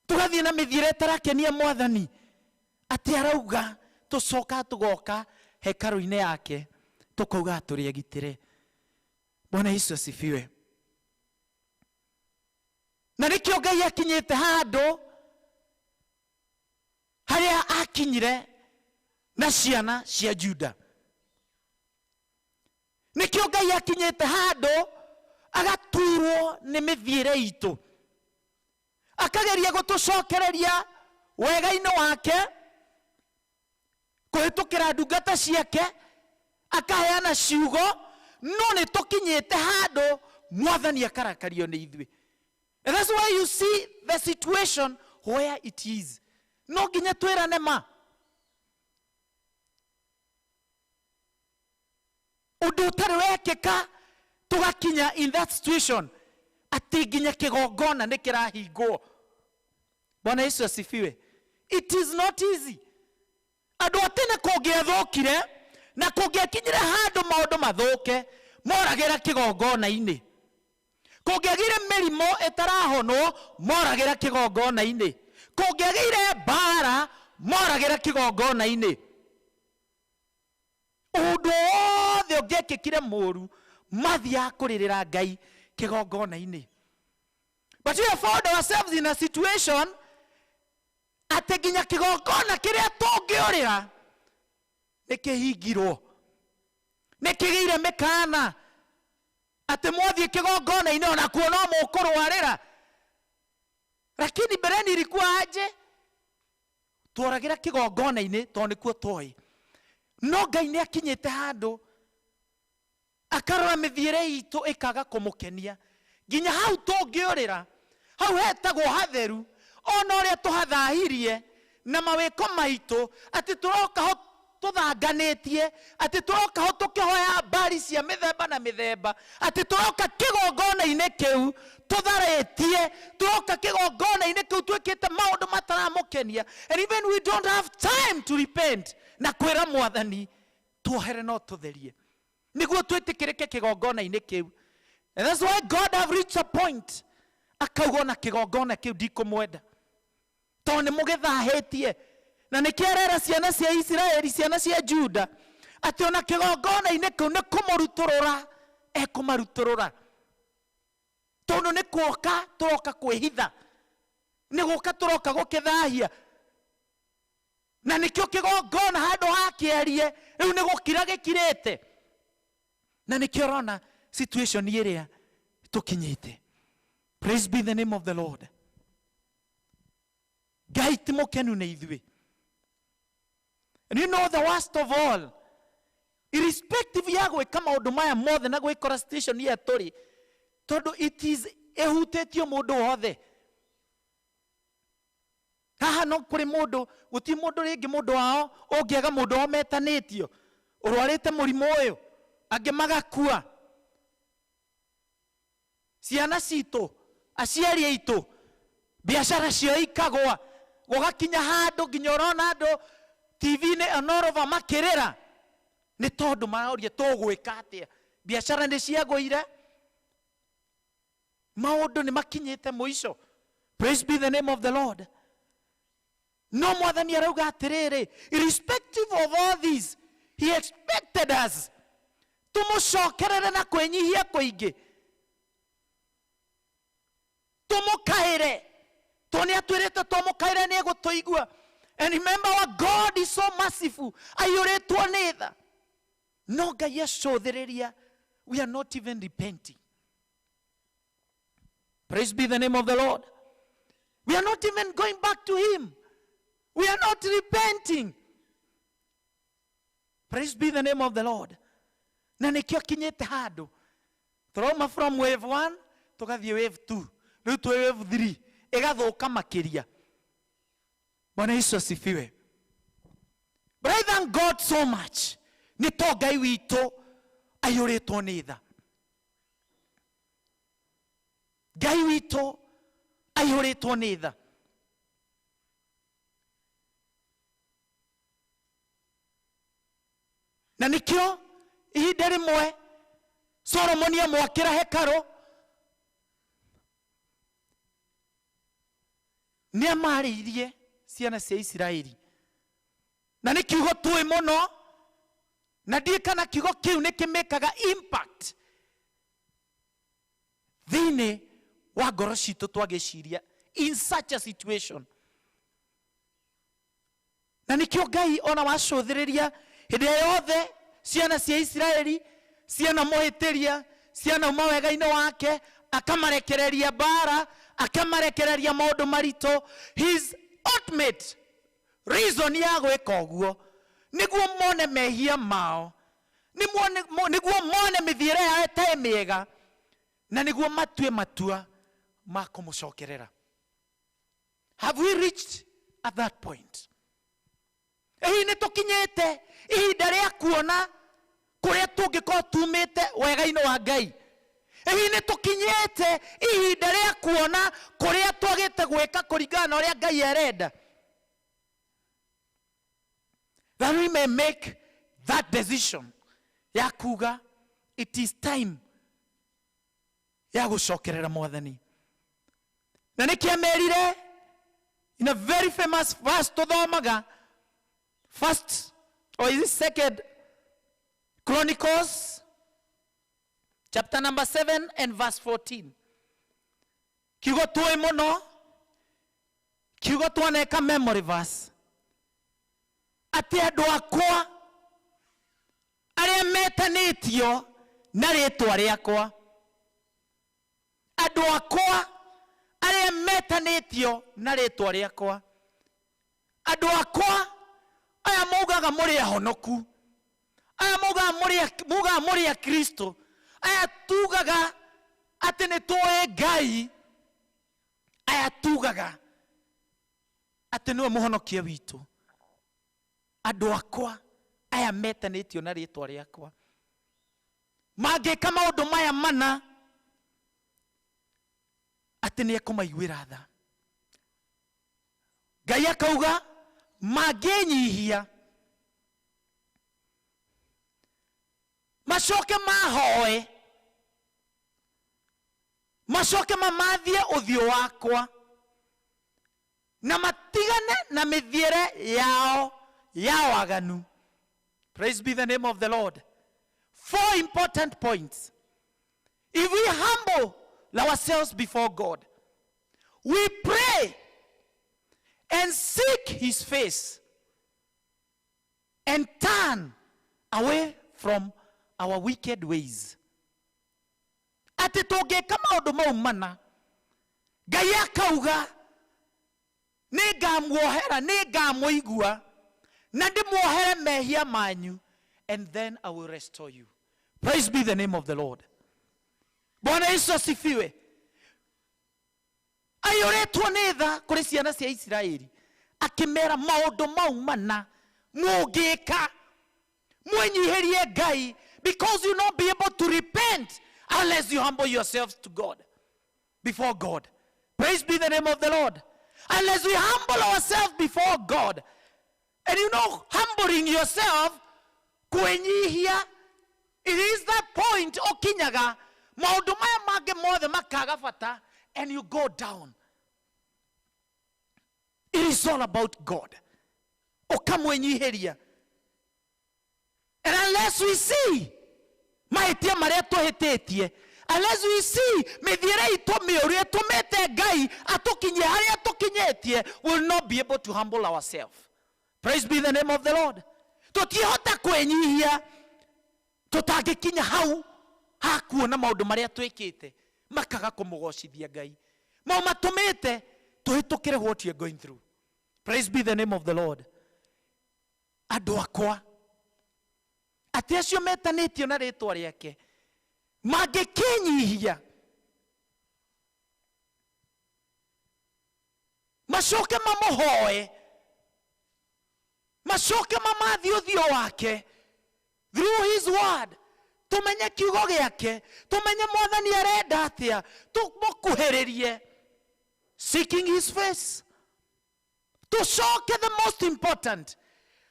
Speaker 7: tũgathiĩ na mĩthiĩre ĩtarakenia Mwathani, atĩ arauga tũcoka tũgoka hekarũ-inĩ yake tũkauga tũrĩ agitĩre. Bwana Yesu asifiwe. Na nĩkĩo Ngai akinyĩte handũ harĩa akinyire na ciana cia Juda. Nĩkĩo Ngai akinyĩte handũ agaturwo nĩ mĩthiĩre itũ, akageria gũtũcokereria wega-inĩ wake kũhĩtũkĩra ndungata ciake, akaheana ciugo, no nĩ tũkinyĩte handũ Mwathani akarakario nĩ ithuĩ. And that's why you see the situation where it is. No nginya twĩrane ma ũndũ ũtarĩ wekĩka tũgakinya in that situation atĩ nginya kĩgongona nĩ kĩrahingwo. Bwana Yesu asifiwe. It is not easy. Andũ a tene kũngĩathũkire na kũngĩakinyire handũ maũndũ mathũke, moragĩra kĩgongona-inĩ. Kũngĩagĩire mĩrimũ ĩtarahonwo, moragĩra kĩgongona-inĩ. Kũngĩagĩire mbara, moragĩra kĩgongona-inĩ. Ũndũ wothe ũngĩekĩkire mũru, mathiaga kũrĩrĩra Ngai kĩgongona-inĩ. But we have found ourselves in a situation atĩ nginya kĩgongona kĩrĩa tũngĩũrĩra nĩ kĩhingirwo, nĩ kĩgĩire mĩkana atĩ mwathiĩ kĩgongona-inĩ onakuo no mũkũrwarĩra. Lakini mbeleni ilikuwa aje? Tworagĩra kĩgongona-inĩ tondũ nĩkuo twoĩ. No Ngai nĩ akinyĩte handũ akarora mĩthiĩre itũ ĩkaga kũmũkenia, nginya hau tũngĩũrĩra, hau hetagwo hatheru, ona ũrĩa tũhathahirie na mawĩko maitũ, atĩ tũroka ho tũthanganĩtie, atĩ tũroka ho tũkĩhoya mbari cia mĩthemba na mĩthemba, atĩ tũroka kĩgongona-inĩ kĩu tũtharĩtie, tũroka kĩgongona-inĩ kĩu twĩkĩte maũndũ mataramũkenia. And even we don't have time to repent na kwĩra Mwathani tuohere no tũtherie nĩguo twĩtĩkĩrĩke kĩgongona-inĩ kĩu. And that's why God have reached a point akauga ona kĩgongona kĩu ndikũmwenda tondũ nĩ mũgĩthahĩtie. Na nĩkĩo arera ciana cia Isiraeli, ciana cia Juda, atĩ ona kĩgongona-inĩ kĩu nĩ kũmũrutũrũra ekũmarutũrũra, tondũ nĩ kuoka tũroka kwĩhitha, nĩ gũka tũroka gũkĩthahia. Na nĩkĩo kĩgongona handũ ha kĩarie rĩu nĩ gũkira gĩkirĩte. Na nĩkĩo ũrona situation ĩrĩa tũkinyĩte. Praise be the name of the Lord. Ngai ti mũkenu nĩ ithuĩ. And you know the worst of all, irrespective ya gwĩka maũndũ maya mothe na gwĩkora situation ĩrĩa tũrĩ, tondũ it is ĩhutĩtio mũndũ wothe. Haha no kũrĩ mũndũ, gũtirĩ mũndũ rĩngĩ mũndũ wao ũngĩaga mũndũ wao metanĩtio ũrwarĩte mũrimũ ũyũ. Angĩ magakua. Ciana citũ, aciari aitũ, biacara cio ikagwa, gũgakinya handũ nginya ũrona andũ TV-inĩ onorova makĩrĩra nĩ tondũ maroria tũgwĩka atĩa, biacara nĩ ciagũire, maũndũ nĩ makinyĩte mũico. Praise be the name of the Lord. No mwathani arauga atĩrĩrĩ, irrespective of all this, he expected us tũmũcokerere na kwĩnyihia kũingĩ, tũmũkaĩre, tondũ nĩ atwĩrĩte twamũkaĩre nĩ egũtũigua. And remember, our God is so merciful, aiyũrĩtwo nĩ tha. No Ngai acũthĩrĩria, we are not even repenting. Praise be the name of the Lord. We are not even going back to him. We are not repenting. Praise be the name of the Lord. Na nĩkĩo kinyĩte handũ tũrauma from wave 1 tũgathiĩ wave 2, rĩu twĩ wave 3, ĩgathũka makĩria. Bwana Yesu asifiwe. But I thank God so much nĩ to Ngai witũ aiyũrĩtwo nĩ tha. Ngai witũ aiyũrĩtwo nĩ tha. Na nĩkĩo ihinda rĩmwe Solomoni amwakĩra hekarũ, nĩ amarĩirie ciana cia Isiraeli, na nĩ kiugo tũĩ mũno, na ndiũĩ kana kiugo kĩu nĩ kĩmĩkaga impact thĩinĩ wa ngoro citũ twagĩciria in such a situation. Na nĩkĩo Ngai ona wacũthĩrĩria hĩndĩ ĩrĩa yothe ciana cia Isiraeli ciana mũhĩtĩria, ciana uma wega-inĩ wake, akamarekereria mbara, akamarekereria maũndũ maritũ. His ultimate reason ya gwĩka ũguo nĩguo mone mehia mao, nĩguo mone mĩthiĩre yao ĩtarĩ mĩega, na nĩguo matue matua ma kũmũcokerera. Have we reached at that point? Hihi nĩ tũkinyĩte ihinda rĩa kuona kũrĩa tũngĩkorwo tumĩte wega-inĩ wa Ngai? Hihi nĩ tũkinyĩte ihinda rĩa kuona kũrĩa twagĩte gwĩka kũringana na ũrĩa Ngai arenda? That we may make that decision ya kuga it is time ya gũcokerera mwathani. Na nĩkĩ amerire in a very famous verse tũthomaga, first or is it second Chronicles chapter number 7 and verse 14. Kiugo tũĩ mũno, kiugo twaneka memory verse, atĩ andũ akwa arĩa metanĩtio na rĩtwa rĩakwa, andũ akwa arĩa metanĩtio na rĩtwa rĩakwa, andũ akwa aya maugaga mũrĩ ahonoku, aya maugaga mũrĩ a Kristo, aya tugaga atĩ nĩ tũĩ Ngai, aya tugaga atĩ nĩwe mũhonokia witũ, andũ akwa aya metanĩtio na rĩtwa rĩakwa mangĩka maũndũ maya mana, atĩ nĩ ekũmaiguĩra tha. Ngai akauga mangĩnyihia macoke mahoe, macoke mamathie ũthiũ wakwa, na matigane na mĩthiĩre yao ya waganu. Praise be the name of the Lord. 4 important points. If we humble ourselves before God, we pray and seek his face and turn away from our wicked ways. Atĩ tũngĩka maũndũ mau mana, Ngai akauga nĩngamuohera, nĩngamũigua, na ndĩmuohere mehia manyu, and then I will restore you. Praise be the name of the Lord. Bwana Yesu asifiwe. Aiyũrĩtwo nĩ tha kũrĩ ciana cia Isiraeli, akĩmera maũndũ mau mana mũngĩka, mwĩnyihĩrie Ngai, Because you'll not be able to repent unless you humble yourselves to God, before God. Praise be the name of the Lord. Unless we humble ourselves before God. And you know, humbling yourself, kwenyihia, it is that point okinyaga, maundu maya mangĩ mothe makaga bata, and you go down. It is all about God. Ũkamwĩnyihĩria. And unless we see mahĩtia marĩa tũhĩtĩtie, unless we see mĩthiĩre itũ mĩũru ĩtũmĩte Ngai atũkinyie harĩa tũkinyĩtie, we will not be able to humble ourselves. Praise be the name of the Lord. Tũtiĩhota kwĩnyihia tũtangĩkinya hau hakuona maũndũ marĩa twĩkĩte makaga kũmũgocithia Ngai, mau matũmĩte tũhĩtũkĩre what you are going through. Praise be the name of the Lord. Andũ akwa, atĩ acio metanĩtio na rĩtwa rĩake mangĩkĩnyihia macoke mamũhoe, macoke mamathiĩ ũthiũ wake through his word, tumenye kiugo gĩake, tumenye mwathani arenda atĩa, tũmũkuhĩrĩrie, seeking his face, tũcoke the most important,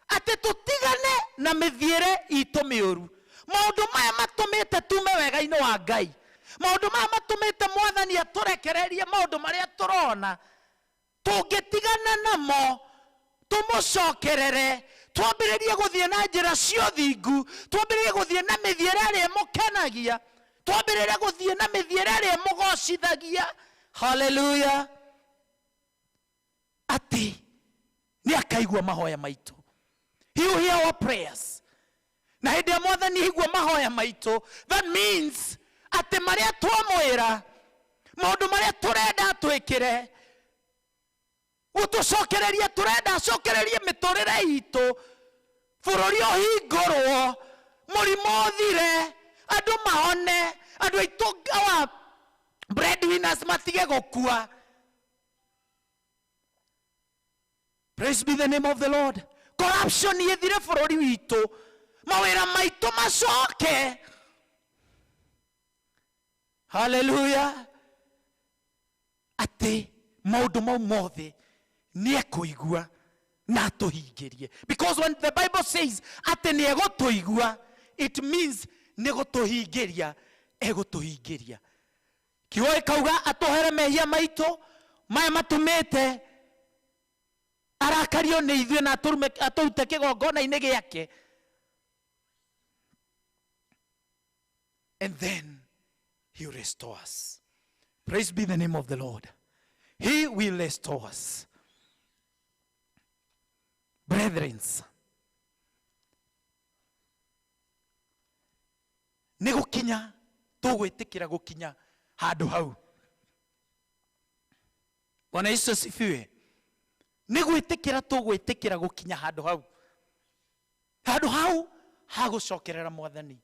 Speaker 7: atĩ tũtigane na mĩthiĩre itũ mĩũru. Maũndũ maya matũmĩte tume wega-inĩ wa Ngai, maũndũ maya matũmĩte mwathani atũrekererie maũndũ marĩa tũrona, tũngĩtigana namo tũmũcokerere, twambĩrĩrie gũthiĩ na njĩra cia ũthingu, twambĩrĩrie gũthiĩ na mĩthiĩre ĩrĩa ĩmũkenagia, twambĩrĩrie gũthiĩ na mĩthiĩre ĩrĩa ĩmũgocithagia. Hallelujah. Atĩ nĩ akaigua mahoya maitũ. He will hear our prayers. Na hĩndĩ ĩrĩa mwathani aigua mahoya maitũ, that means atĩ marĩa twamwĩra, maũndũ marĩa tũrenda atwĩkĩre, gũtũcokereria tũrenda acokererie mĩtũrĩre itũ, bũrũri ũhingũrwo, mũrimũ ũthire, andũ mahone, andũ aitũ our breadwinners matige gũkua. Praise be the name of the Lord. Corruption ĩthire bũrũri witũ, mawĩra maitũ macoke. Hallelujah. Atĩ maũndũ mau mothe nĩ ekũigua na atũhingĩrie. Because when the Bible says atĩ nĩ egũtũigua, it means nĩ gũtũhingĩria egũtũhingĩria. Kiugo gĩkauga atũhere mehia maitũ maya matũmĩte arakario nĩ ithuĩ na atũrute kĩgongona-inĩ gĩake. And then he will restore us. Praise be the name of the Lord. He will restore us. Brethren, nĩ gũkinya tũgwĩtĩkĩra gũkinya handũ hau. Bwana Yesu asifiwe. Nĩ gwĩtĩkĩra tũgwĩtĩkĩra gũkinya handũ hau, handũ hau hagũcokerera mwathani.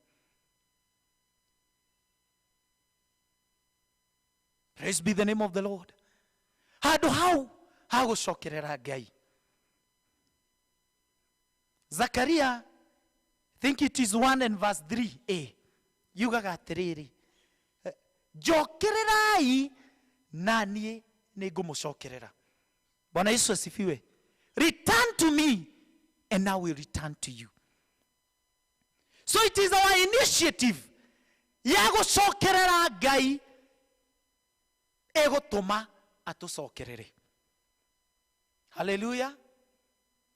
Speaker 7: Praise be the name of the Lord. Handũ hau hagũcokerera Ngai. Zakaria, think it is 1 and verse 3a, yugaga atĩrĩrĩ, njokererai na niĩ nĩngũmũcokerera. Bwana Yesu asifiwe. Return to me and I will return to you. So it is our initiative ya gũcokerera Ngai ĩgũtũma atũcokerere. Hallelujah.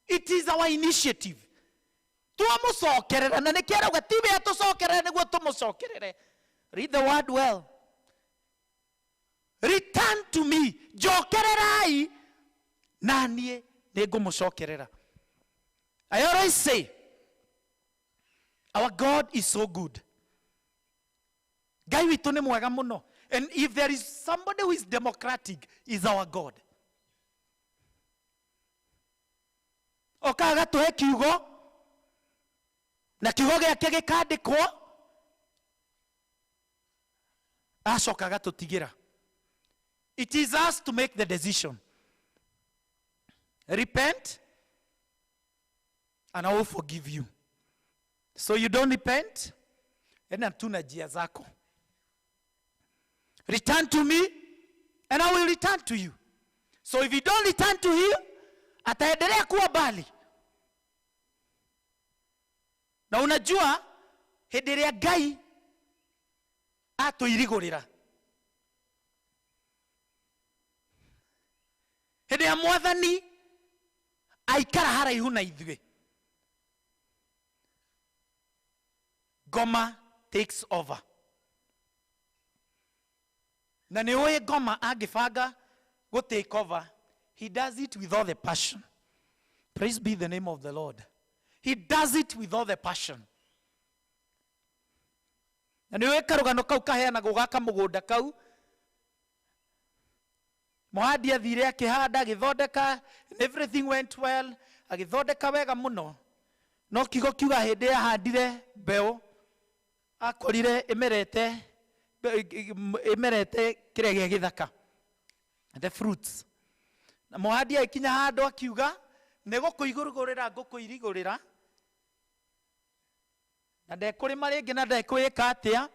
Speaker 7: It is our initiative. Twamũcokerera, na nĩkĩo arauga tiwe atũcokerere nĩguo tũmũcokerere. Read the word well. Return to me, njokererai na niĩ nĩngũmũcokerera. I always say, our God is so good. Ngai witũ nĩ mwega mũno. And if there is somebody who is democratic, is our God. Okaga agatũhe kiugo, na kiugo gĩake gĩkandĩkwo, acoka agatũtigĩra. It is us to make the decision. Repent, and I will forgive you. So you don't repent, Enda tu na njia zako. Return to me and I will return to you. So if you don't return to him, ataendelea kuwa mbali. Na unajua hĩndĩ ĩrĩa Ngai atũirigũrĩra, hĩndĩ ya Mwathani aikara haraihu na ithuĩ, ngoma takes over. Na nĩ ũĩ ngoma angĩbanga gũ take over, he does it with all the passion. Praise be the name of the Lord. He does it with all the passion. Na nĩ ũĩ karũgano kau kaheanagwo gaka mũgũnda kau, mũhandi athire akĩhanda, agĩthondeka, and everything went well, agĩthondeka wega mũno. No kiugo kiuga hĩndĩ ahandire mbeũ, akorire ĩmerete kĩrĩa gĩa gĩthaka, the fruits. Na mũhandi agĩkinya handũ akiuga, nĩ gũkũigũrũrĩra ngũkũirigũrĩra, na ndekũrĩma rĩngĩ na ndekwĩka atĩa,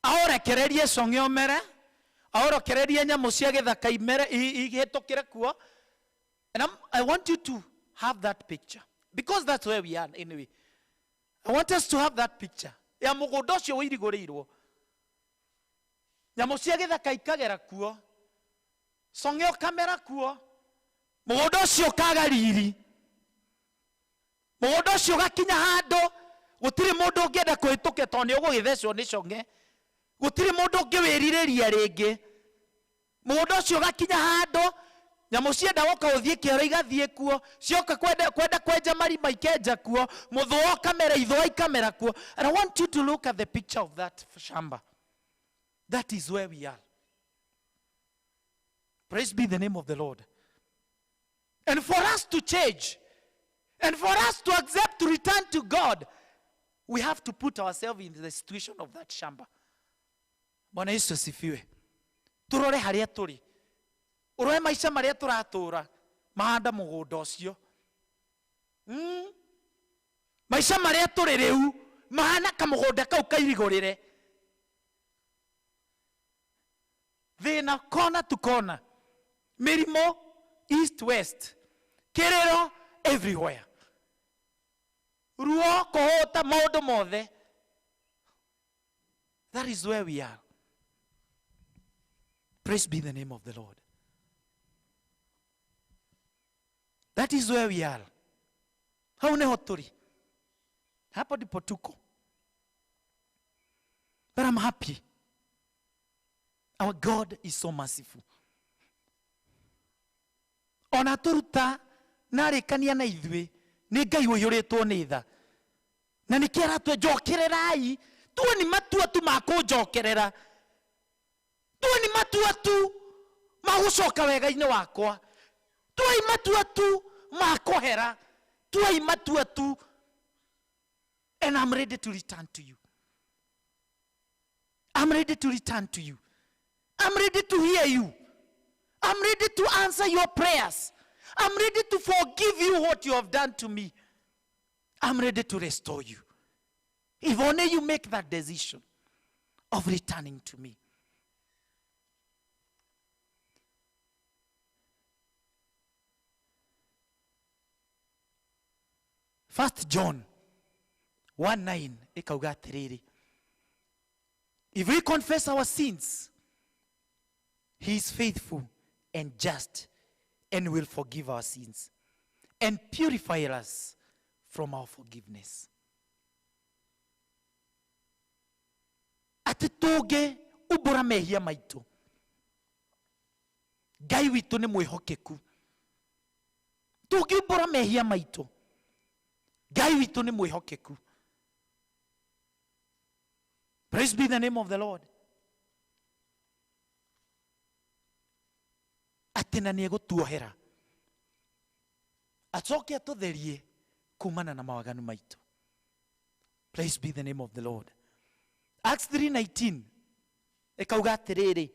Speaker 7: aũrekererie cong'e ũmere, aũrekererie nyamũ cia gĩthaka imere, ihĩtũkĩre kuo. And I want you to have that picture, because that's where we are anyway. I want us to have that picture ya mũgũnda ũcio ũirigũrĩirwo, nyamũ cia gĩthaka ikagera kuo, cong'e ũkamera kuo, mũgũnda ũcio ũkaga riri, mũgũnda ũcio ũgakinya handũ gũtirĩ mũndũ ũngĩenda kũhĩtũkia tondũ nĩ ũgũgĩthecwo nĩ cong'e, gũtirĩ mũndũ ũngĩwĩrirĩria rĩngĩ. Mũgũnda ũcio ũgakinya handũ nyamũ cienda gũka gũthiĩ kĩoro igathiĩ kuo, cioka kwenda kwenja marima ikenja kuo, mũthũa ũkamera, ithũa ikamera kuo. And I want you to look at the picture of that shamba. That is where we are. Praise be the name of the Lord. And for us to change, and for us to accept to return to God, we have to put ourselves in the situation of that shamba. Bwana Yesu asifiwe. Turore haria turi, urore maica maria turatura mahanda mugunda ucio. Maica maria turi riu mahana kamugunda kau kairigurire, thina kona to kona, mirimo east west, kiriro everywhere, ruo kuhota maundu mothe. That is where we are. Praise be the name of the Lord. That is where we are. Hau niho turi. Hapo ndipo tuko. But I'm happy. Our God is so merciful. Ona turuta na arĩkania na ithuĩ, nĩ Ngai ũiyũrĩtwo nĩ tha. Na nĩkĩo aratwĩra, njokererai. Tuo ni matua tu ma kũnjokerera. Tuo ni matua tu ma gũcoka wega-inĩ wakwa. Tuai matua tu ma kũhera. Tuai matua tu. And I'm ready to return to you. I'm ready to return to you. I'm ready to hear you. I'm ready to answer your prayers. I'm ready to forgive you what you have done to me. I'm ready to restore you. If only you make that decision of returning to me. 1 John 1:9 ikauga atiriri, if we confess our sins, he is faithful and just and will forgive our sins and purify us from our forgiveness. Ati tũngĩ umbũra mehia maitũ, Ngai witũ nĩ mwĩhokeku. Tũngĩumbũra mehia maitũ, Ngai witũ nĩ mwĩhokeku. Praise be the name of the Lord. Atĩ na nĩegũtuohera, acoke atũtherie kumana na mawaganu maitũ. Praise be the name of the Lord. Acts 3:19 ĩkauga atĩrĩrĩ,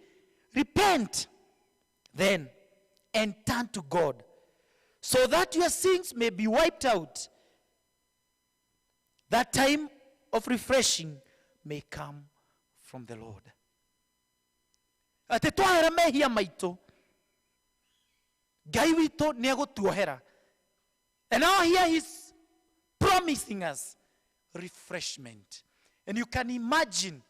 Speaker 7: repent then and turn to God so that your sins may be wiped out, that time of refreshing may come from the Lord. Atĩ twahera mehia maitũ, Ngai witũ nĩ egũtuohera. And now here he's promising us refreshment. And you can imagine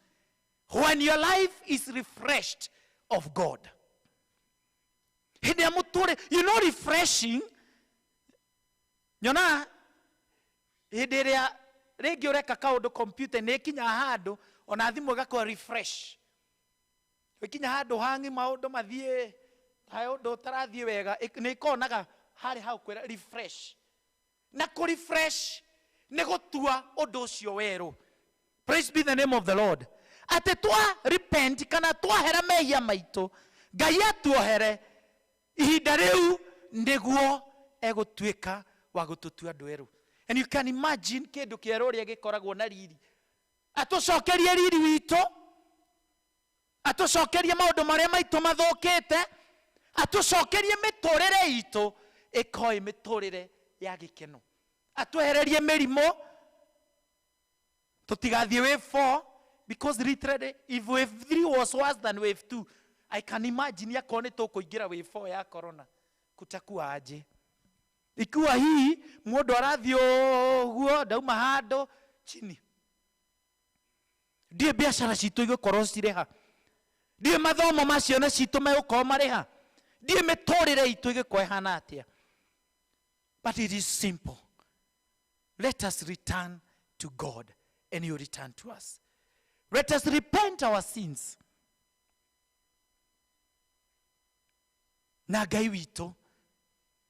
Speaker 7: when your life is refreshed of God. Hĩndĩ ĩrĩa mũtũrĩ, refreshing, nyona hĩndĩ ĩrĩa rĩngĩ ũreka kaũndũ computer nĩ ĩkinyaga handũ ona thimũ ĩgakwa refresh. Ĩkinya handũ hang'i maũndũ mathiĩ ta ũndũ ũtarathiĩ wega, nĩ ĩkonaga harĩ hau kwĩra refresh. Na kũ refresh nĩ gũtua ũndũ ũcio werũ. Praise be the name of the Lord. Atĩ twa repent kana twahera mehia maitũ, Ngai atuohere ihinda rĩu nĩguo egũtuĩka wa gũtũtua andũ erũ. And you can imagine kĩndũ kĩerũ ũrĩa gĩkoragwo na riri. Atũcokerie riri witũ, atũcokerie maũndũ marĩa maitũ mathũkĩte, atũcokerie mĩtũrĩre itũ ĩkorwo ĩ mĩtũrĩre ya gĩkeno. Atwehererie mĩrimũ, tũtigathiĩ wave 4, because literally if wave 3 was worse than wave 2, I can imagine yakorwo nĩ tũkũingĩra wave 4 ya corona, kutakuwa aje? Ikiwa hii mũndũ arathiĩ ũguo ndauma handũ chini, ndiĩ biacara citũ igũkorwo cirĩ ha, ndiĩ mathomo ma ciana citũ megũkorwo marĩ ha, ndiĩ mĩtũrĩre itũ ĩgĩkorwo ĩhana atĩa. But it is simple. Let us return to God and he will return to us. Let us repent our sins. Na Ngai witũ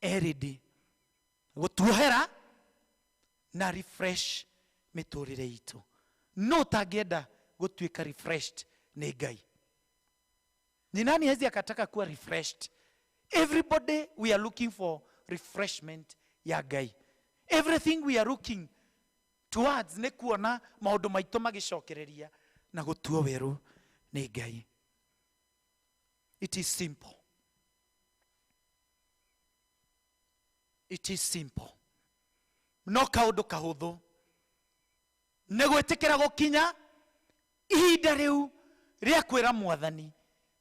Speaker 7: erĩndĩ gũtuohera na refresh mĩtũrĩre itũ. No ũtangĩenda gũtuĩka refreshed nĩ Ngai? Ni nani hezi akataka kuwa refreshed? Everybody, we are looking for refreshment ya Ngai. Everything we are looking towards nĩ kuona maũndũ maitũ magĩcokereria na gũtuo werũ nĩ Ngai. It is simple. It is simple. No kaũndũ kahũthũ nĩ gwĩtĩkĩra gũkinya ihinda rĩu rĩa kwĩra Mwathani,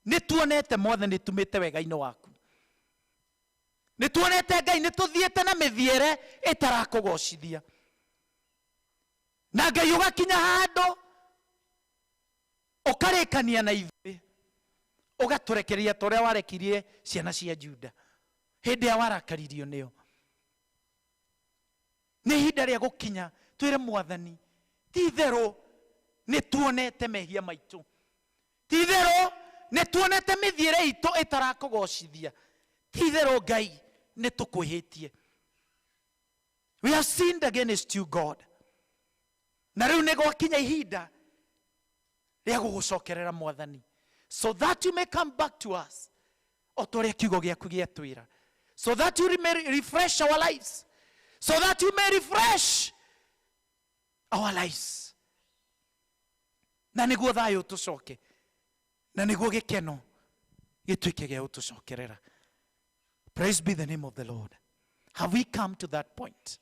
Speaker 7: nĩ tuonete Mwathani tumĩte wega-inĩ waku, nĩ tuonete Ngai nĩ tũthiĩte na mĩthiĩre ĩtarakũgocithia, na Ngai ũgakinya handũ ũkarĩkania na ithuĩ, ũgatũrekereria ta ũrĩa warekirie ciana cia Juda hĩndĩ ĩrĩa warakaririo nĩo. Nĩ ihinda rĩa gũkinya twĩre Mwathani, ti itherũ nĩ tuonete mehia maitũ, ti itherũ nĩ tuonete mĩthiĩre itũ ĩtarakũgocithia, ti itherũ Ngai nĩ tũkwĩhĩtie. We have sinned against you, God. Na rĩu nĩ gwakinya ihinda rĩa gũgũcokerera Mwathani, so that you may come back to us, o ta ũrĩa kiugo gĩaku gĩatwĩra, so that you may refresh our lives, so that you may refresh our lives, na nĩguo thayũ tũcoke, na nĩguo gĩkeno gĩtuĩke gĩa gũtũcokerera. Praise be the name of the Lord. Have we come to that point?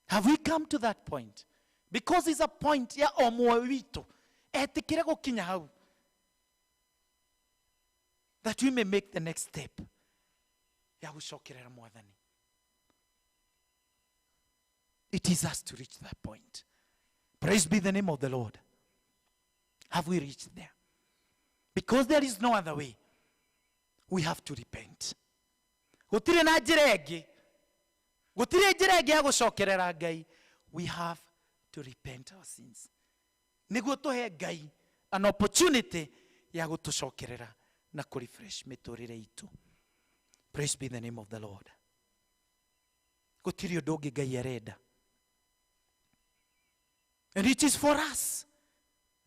Speaker 7: Have we come to that point? Because it's a point ya o muoyo witũ etĩkĩre gũkinya hau, that we may make the next step ya gũcokerera Mwathani. It is us to reach that point. Praise be the name of the Lord. Have we reached there? Because there is no other way. We have to repent. Gũtirĩ na njĩra ĩngĩ. Gũtirĩ njĩra ĩngĩ ya gũcokerera Ngai. We have to repent our sins. Nĩguo tũhe Ngai an opportunity ya gũtũcokerera na kũ-refresh mĩtũrĩre itũ. Praise be the name of the Lord. Gũtirĩ ũndũ ũngĩ Ngai arenda. And it is for us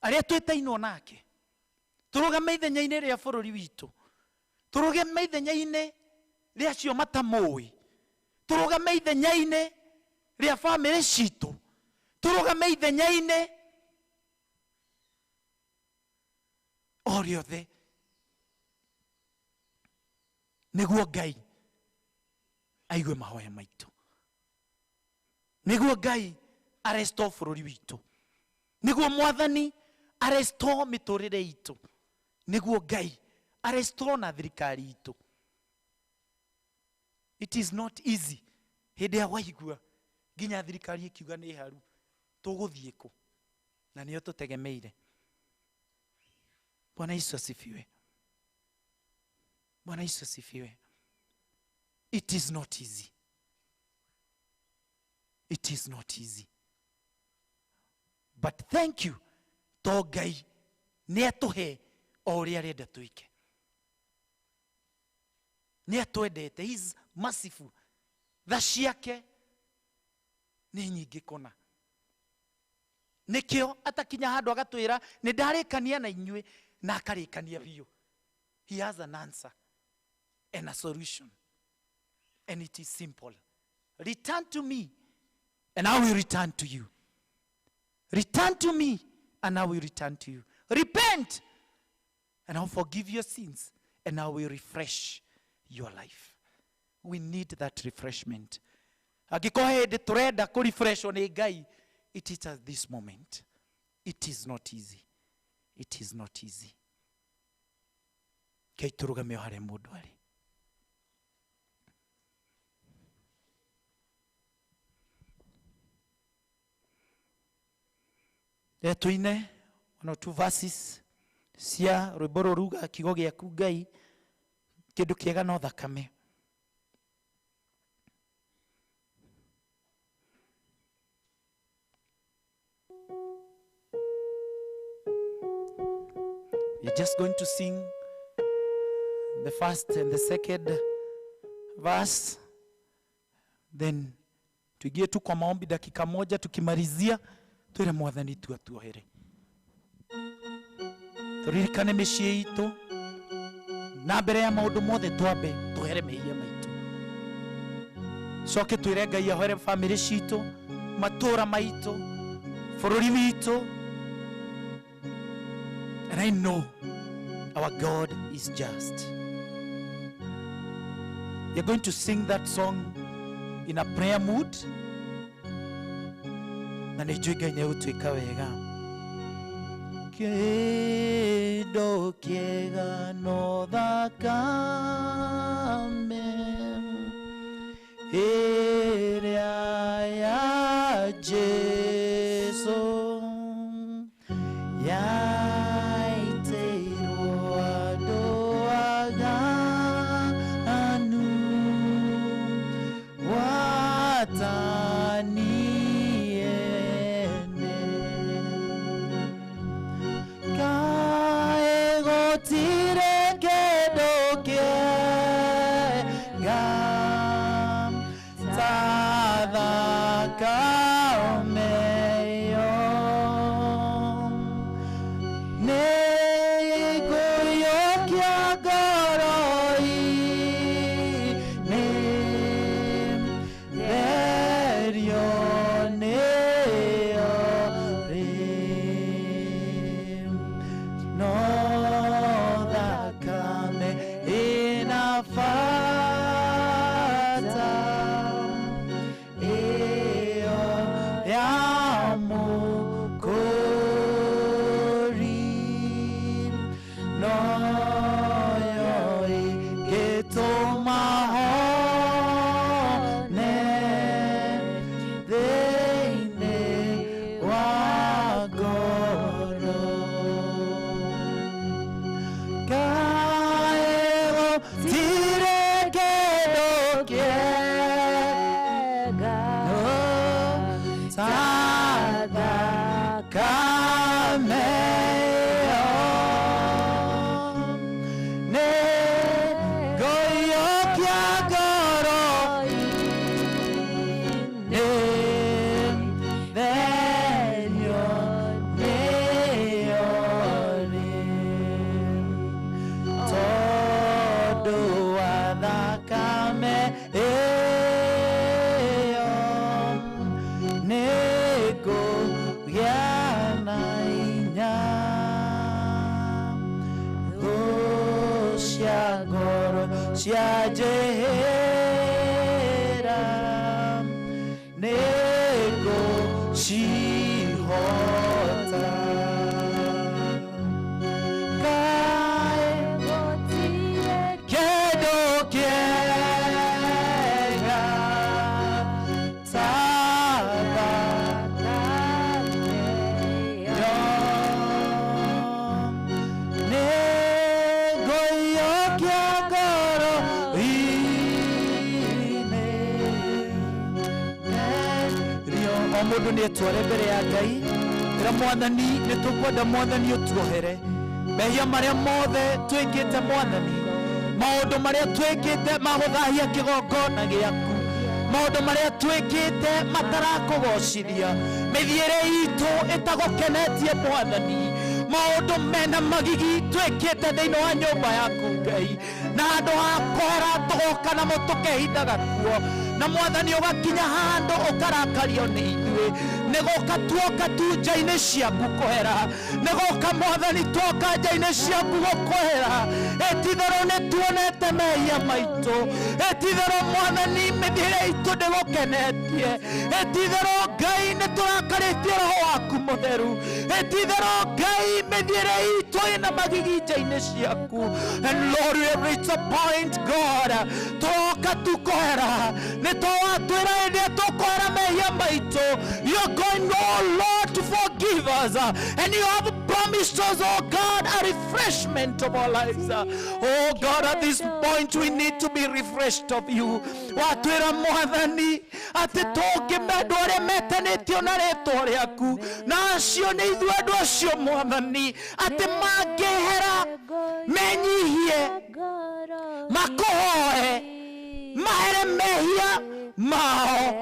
Speaker 7: arĩa twĩtainwo nake, tũrũgame ithenya-inĩ rĩa bũrũri witũ, tũrũgame ithenya-inĩ rĩa acio matamũĩ, tũrũgame ithenya-inĩ rĩa bamĩrĩ citũ, tũrũgame ithenya-inĩ o rĩothe, nĩguo Ngai aigue mahoya maitũ, nĩguo Ngai arestore bũrũri witũ, nĩguo Mwathani arestore mĩtũrĩre itũ, nĩguo Ngai arestore na thirikari itũ. It is not easy. Hĩndĩ ya waigua nginya thirikari ĩkiuga nĩ haru, tũgũthiĩ kũ? Na nĩyo tũtegemeire. Bwana Yesu asifiwe. Bwana Yesu asifiwe. It is not easy. It is not easy. But thank you to Ngai nĩ atũhe o ũrĩa arenda twĩke. Nĩ atwendete. He is merciful. Tha ciake nĩ nyingĩ kũna. Nĩkĩo atakinya handũ agatwĩra nĩ ndarĩkania na inyuĩ, na akarĩkania biũ. He has an answer and a solution. And it is simple. Return to me and I will return to you. Return to me and I will return to you. Repent and I will forgive your sins and I will refresh your life. We need that refreshment. Angĩkorwo hĩndĩ tũrenda kũrefreshwo nĩ Ngai, it is at this moment. It is not easy. It is not easy. Ngai tũrũgame o harĩa mũndũ arĩ. Tuine one or two verses cia rwĩmbo rũruga kiugo gĩaku Ngai, kĩndũ kĩega no thakame. You're just going to sing the first and the second verse, then tuingie tu kwa maombi dakika moja, tukimalizia twĩre Mwathani tu atuohere. Tũririkane mĩciĩ itũ, na mbere ya maũndũ mothe twambe tuhere mehia maitũ, coke twĩre Ngai ahoere bamĩrĩ citũ, matũũra maitũ, bũrũri witũ. And I know our God is just. You're going to sing that song in a prayer mood. Na nĩ njũĩ Ngai nĩegũtwĩka wega. Kĩndũ kĩega no thakame ĩrĩa ya Jesũ yaitĩirwo andũ aganu watani ene kaĩ gũtirĩ kĩndũ kĩega ta thakame ĩyo. Nĩngũiyũkia ngoro-inĩ therio nĩyo rĩ, no thakame ĩna bata ĩyo ya Mũkũũri, noyo ĩngĩtũma hone thĩinĩ wa ngoro. Kaĩ gũtirĩ kĩndũ kĩega ta thakame ĩyo. Nĩngũiyũkia ngoro-inĩ therio nĩyo rĩ, tondũ wa thakame ĩyo nĩngũgĩa na hinya. Thũ cia ngoro cianjĩhĩra nĩngũcihota. Ngũcihota. Kaĩ kĩndũ kĩega ta thakame nĩngũiyũkia ngoro-inĩ rio o mũndũ nĩ etware mbere ya Ngai ĩra Mwathani nĩ tũkwenda Mwathani ũtuohere mehia marĩa mothe twĩkĩte Mwathani, maũndũ marĩa twĩkĩte ma gũthahia kĩgongona gĩaku, maũndũ marĩa twĩkĩte matarakũgocithia, mĩthiĩre itũ ĩtagũkenetie Mwathani, maũndũ mena magigi twĩkĩte thĩinĩ wa nyũmba yaku Ngai, na handũ ha kũhera tũgoka namo tũkehithaga kuo, na Mwathani ũgakinya handũ ũkarakario nĩ ithuĩ, nĩ gũka tuoka tu nja-inĩ ciaku kũhera, nĩ gũka Mwathani tuoka nja-inĩ ciaku gũkũhera. Ĩtitherũ nĩ tuonete mehia maitũ, ĩtitherũ Mwathani mĩthiĩre itũ ndĩgũkenetie, ĩtitherũ Ngai nĩ tũrakarĩtie roho waku mũtheru, ĩtitherũ Ngai mĩthiĩre itũ ĩna magigi nja-inĩ ciaku. And Lord, we have reached a point, God, tũroka tu kũhera, nĩ tũwatwĩra hĩndĩ ĩrĩa tũkũhera mehia maitũ, you're going, oh Lord, to forgive us, and you have promised us, oh God, a refreshment of our lives. Oh God, at this point we need to be refreshed of you. Watwĩra Mwathani atĩ tũngĩmendwo arĩa metanĩtio na rĩtwa rĩaku, na acio nĩ ithuĩ andũ acio Mwathani, atĩ mangĩhera menyihie makũhoe mahere mehia mao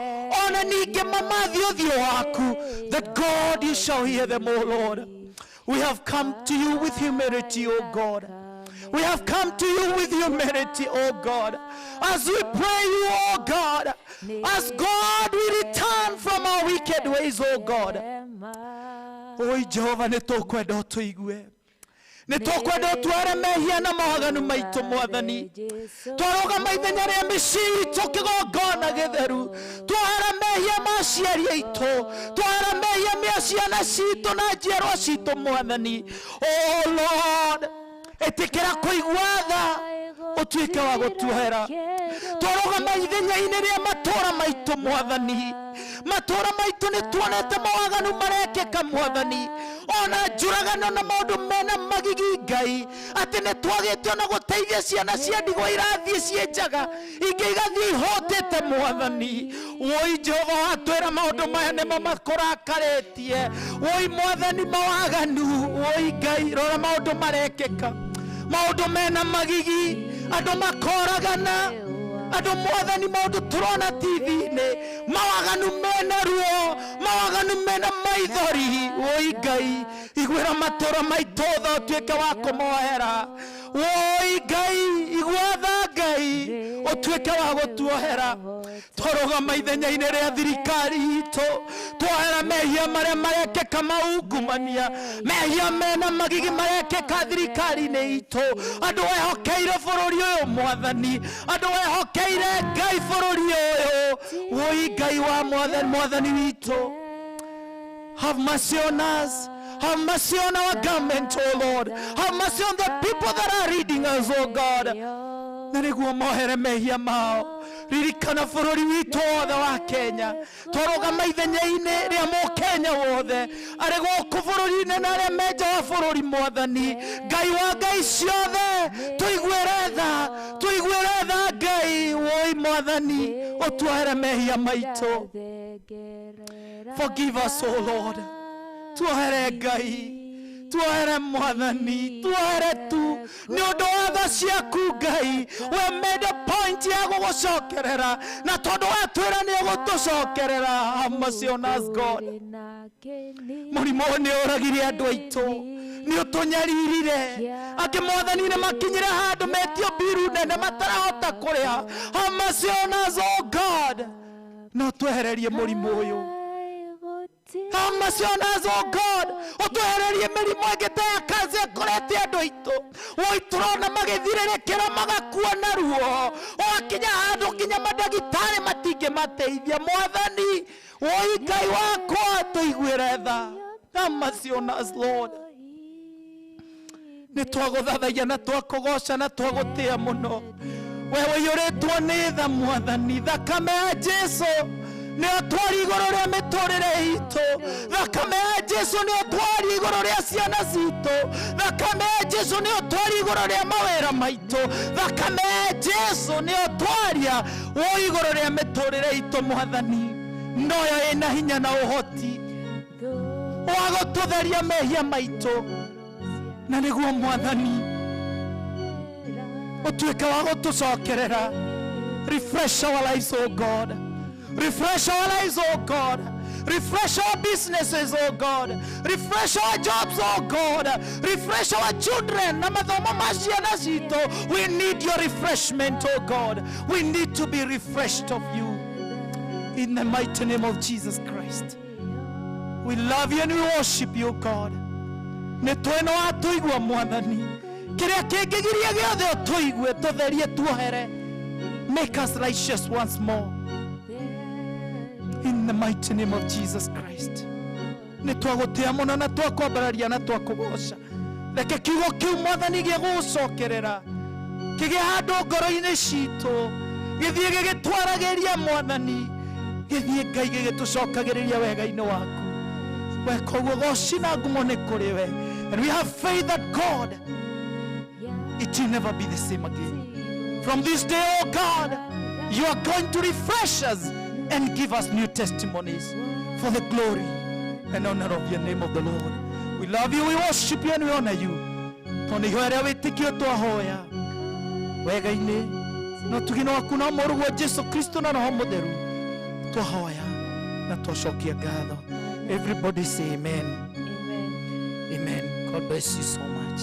Speaker 7: ona ningĩ mamathe ũthiũ waku, that God, you shall hear them, O Lord. We have come to you with humility, O God. We have come to you with humility, O God. As we pray you, O God, as God we return from our wicked ways, O God. Oi Jehova, nĩ tũkwenda ũtũigue, nĩ tũkwenda ũtware mehia na mawaganu maitũ Mwathani. Twarũgama ithenya rĩa mĩciĩ itũ kĩgongona gĩtheru, twohera mehia ma aciari aitũ, twohera mehia mĩa ciana citũ na njiarwa citũ Mwathani. Oh Lord, ĩtĩkĩra kũigua tha ũtuĩke wa gũtuohera. Twarũgama ithenya-inĩ rĩa matũũra maitũ Mwathani, matũũra maitũ nĩ tuonete mawaganu marekĩka Mwathani, ona njũragano na maũndũ mena magigi Ngai, atĩ nĩ twagĩte ona gũteithia ciana cia ndigwa irathiĩ ciĩ njaga, ingĩ igathiĩ ihũtĩte Mwathani. Woi Jehova, watwĩra maũndũ maya nĩmo makũrakarĩtie. Woi Mwathani, mawaganu, woi Ngai, rora maũndũ marekĩka, maũndũ mena magigi, andũ makoragana, andũ Mwathani, maũndũ tũrona TV-inĩ, mawaganu mena ruo, mawaganu mena maithori. Woi Ngai, iguĩra matũũra maitũ tha ũtuĩke wa kũmohera. Woi Ngai, igua tha Ngai, ũtuĩke wa gũtuohera. Twarũgama ithenya-inĩ rĩa thirikari itũ, twohera mehia marĩa marekĩka maungumania, mehia mena magigi marekĩka thirikari-inĩ itũ. Andũ wehokeire bũrũri ũyũ Mwathani, andũ wehokeire Ngai bũrũri ũyũ. Woi Ngai wa Mwathani, Mwathani witũ, have mercy on us. Have mercy on our government, O Lord. Have mercy on the people that are leading us, O God. Na nĩguo mohere mehia mao. Ririkana bũrũri witũ wothe wa Kenya. Twarũgama ithenya-inĩ rĩa mũkenya wothe arĩ gũkũ bũrũri-inĩ na arĩa me nja wa bũrũri Mwathani. Ngai wa Ngai ciothe, tũiguĩre tha, tũiguĩre tha Ngai. Woi Mwathani, ũtuohere mehia maitũ. Forgive us, O Lord. Tuohere Ngai, tuohere Mwathani, tuohere tu nĩ ũndũ wa tha ciaku Ngai. We made a point ya gũgũcokerera, na tondũ watwĩra nĩ ũgũtũcokerera. Have mercy on us, God. Mũrimũ ũyũ nĩ ũragire andũ aitũ, nĩ ũtũnyaririre. Angĩ Mwathani nĩ makinyire handũ metio mbiru nene matarahota kũrĩha. Have mercy on us, O God. No twehererie mũrimũ ũyũ. Have mercy on us, oh God. Ũtwehererie mĩrimũ ĩngĩ ta ya kansa ĩkorete andũ aitũ. Woi tũrona magĩthirĩrĩkĩra magakua na ruo. Ũgakinya handũ nginya mandagĩtarĩ matingĩmateithia. Mwathani, woi Ngai wakwa tũiguĩre tha. Have mercy on us, Lord. Nĩ twagũthathaia na twakũgoca na twagũtĩa mũno. We ũiyũrĩtwo nĩ tha Mwathani, thakame ya Jesu nĩyo twari igũrũ rĩa mĩtũrĩre itũ. Thakame ya Jesu nĩyo twari igũrũ rĩa ciana citũ. Thakame ya Jesu nĩyo twari igũrũ rĩa mawĩra maitũ. Thakame ya Jesu nĩyo twaria wũ igũrũ rĩa mĩtũrĩre itũ Mwathani. Noyo ĩna hinya na ũhoti wa gũtũtheria mehia maitũ, na nĩguo Mwathani ũtuĩke wa gũtũcokerera. Refresh our lives, oh God. Refresh our lives, oh God. Refresh our businesses, oh God. Refresh our jobs, oh God. Refresh our children. Na mathomo ma ciana citũ. We need your refreshment, oh God. We need to be refreshed of you. In the mighty name of Jesus Christ. We love you and we worship you, God. Nĩ twĩ no watũigua Mwathani. Kĩrĩa kĩngĩgiria gĩothe ũtũigue, tũtherie, tuohere. Make us righteous once more. In the mighty name of Jesus Christ. Nĩ twagũtĩa mũno na twakwambararia na twakũgoca. Reke kiugo kĩu Mwathani gĩgũcokerera kĩgĩe handũ ngoro-inĩ citũ, gĩthiĩ gĩgĩtwaragĩria Mwathani, gĩthiĩ Ngai gĩgĩtũcokagĩrĩria wega-inĩ waku. We koguo goci na ngumo nĩ kũrĩ we. And we have faith that God, it will never be the same again. From this day, oh God, you are going to refresh us and give us new testimonies for the glory and honor of your name of the Lord. We love you, we worship you, and we honor you. Tondũ ihoya rĩa wĩtĩkio twahoya wega-inĩ na ũtugi waku na mũrũguo Jesu Kristo na Roho Mũtheru twahoya na twacokia ngatho. Everybody say amen.
Speaker 3: Amen.
Speaker 7: Amen. God bless you so much.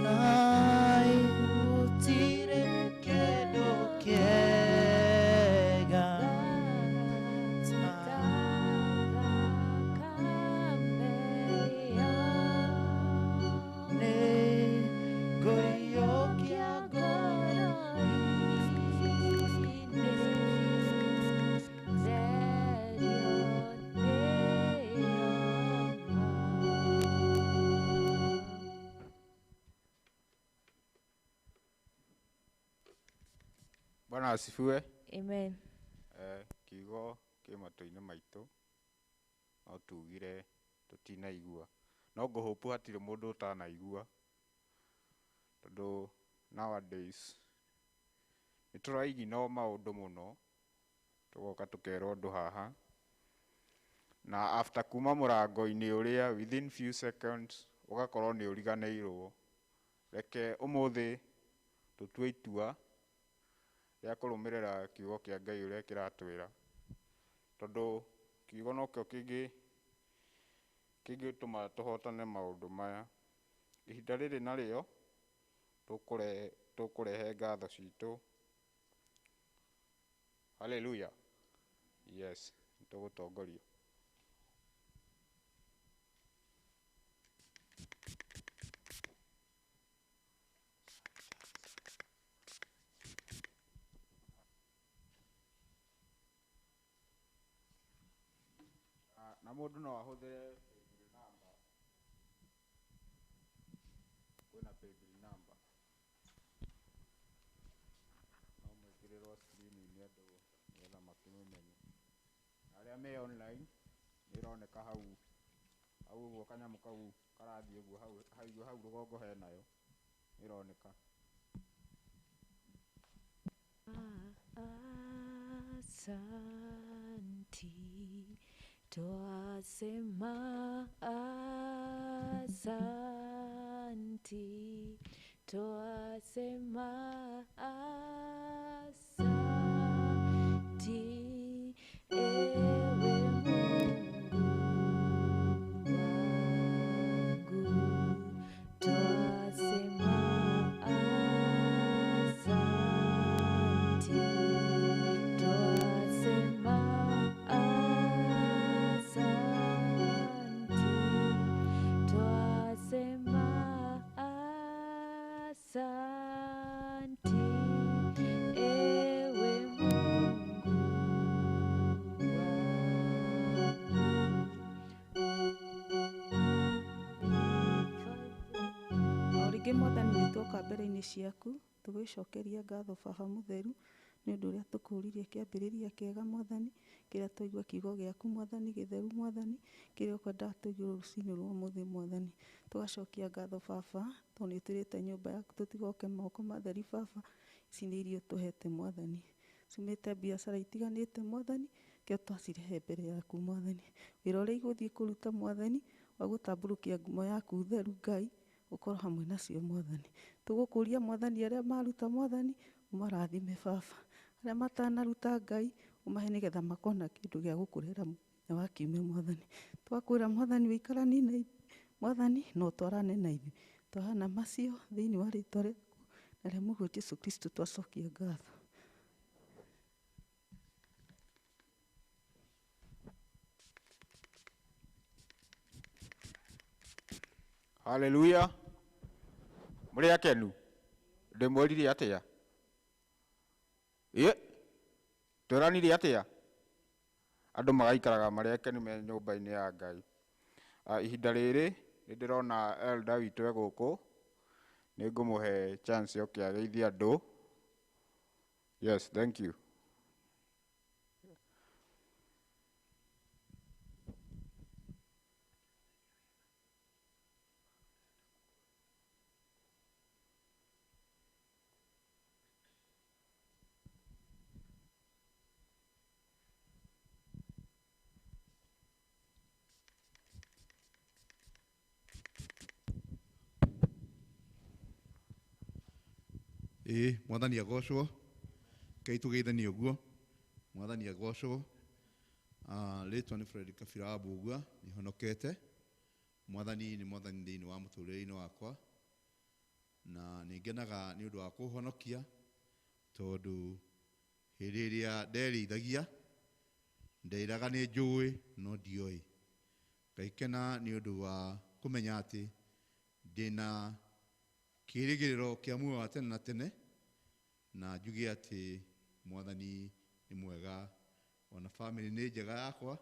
Speaker 7: Ngai gũtirĩ kĩndũ kĩega ta nĩ ngũiyũkia ngoro
Speaker 1: Bwana asifiwe.
Speaker 3: Amen.
Speaker 1: Kiugo kĩ matũ-inĩ maitũ no tugire tũtinaigua, no ngũhũpu hatirĩ mũndũ ũtanaigua, tondũ nowadays nĩ tũraigino maũndũ mũno, tũgoka tũkerwo ũndũ haha, na after kuma mũrango-inĩ ũrĩa within few seconds ũgakorwo nĩ ũriganĩirwo. Reke ũmũthĩ tũtue itua rĩa kũrũmĩrĩra kiugo kĩa Ngai ũrĩa kĩratwĩra, tondũ kiugo nokĩo kĩngĩtũma tũhotane maũndũ maya. Ihinda rĩrĩ narĩo tũkũrehe ngatho citũ. Hallelujah. Yes, nĩtũgũtongorio. Na mũndũ no ahũthĩre paybill number. Kwĩna paybill number. No mwĩkĩrĩrwo screen-inĩ andũ nĩgetha makĩmĩmenye. Arĩa me online nĩ ĩroneka hau hau ũguo kanyamũ kau karathiĩ ũguo hau hau hau rũgongo henayo nĩ ĩroneka.
Speaker 4: Asanti, twasema asanti, twasema asanti, ewe Mungu wangu, twasema asanti, twasema asanti.
Speaker 8: Rĩngĩ Mwathani nĩ tuoka mbere-inĩ ciaku tũgĩcokeria ngatho Baba mũtheru nĩ ũndũ ũrĩa tũkũririe kĩambĩrĩria kĩega Mwathani, kĩrĩa twaigua kiugo gĩaku Mwathani gĩtheru Mwathani, kĩrĩa ũkwendaga tũigue rũcinĩ rwa ũmũthĩ Mwathani. Tũgacokia ngatho Baba tondũ nĩ ũtwĩrĩte nyũmba yaku tũtigoke moko matheri Baba, ici nĩ irio ũtũhete Mwathani, ciumĩte biacara itiganĩte Mwathani, kĩo twacirehe mbere yaku Mwathani. Wĩra ũrĩa igũthiĩ kũruta Mwathani wa gũtambũrũkia ngumo yaku theru Ngai, ũkorwo hamwe nacio Mwathani. Tũgũkũria Mwathani arĩa maruta Mwathani ũmarathime Baba, arĩa matanaruta Ngai ũmahe nĩgetha makona kĩndũ gĩa gũkũrehera mũthenya wa kiumia Mwathani. Twakwĩra Mwathani ũikaranie na ithuĩ Mwathani na ũtwarane na ithuĩ. Twahana macio thĩinĩ wa rĩtwa rĩaku na rĩa Mũrũguo Jesũ Kristo twacokia ngatho.
Speaker 1: Haleluya. Mũrĩ akenu? Ndĩmwĩrire atĩa? Ĩ, tweranire atĩa? Andũ magaikaraga marĩ akenu me nyũmba-inĩ ya Ngai. Ihinda rĩrĩ nĩ ndĩrona elder witũ e gũkũ, nĩ ngũmũhe chance oke ageithie andũ. Yes, thank you.
Speaker 9: Ĩĩ Mwathani agocwo, Ngai tũgeithanie ũguo, Mwathani agocwo. Rĩtwa nĩ Fred Kabira wa Mbũgua, nĩ honokete. Mwathani nĩ mwathani thĩinĩ wa mũtũrĩre-inĩ wakwa, na nĩ ngenaga nĩ ũndũ wa kũhonokia, tondũ hĩndĩ ĩrĩa nderĩithagia, ndeĩraga nĩ njũĩ no ndioĩ. Ngaikena nĩ ũndũ wa kũmenya atĩ ndĩna kĩĩrĩgĩrĩro kĩa muoyo wa tene na tene, na njuge atĩ Mwathani nĩ mwega, ona bamĩrĩ nĩ njega yakwa,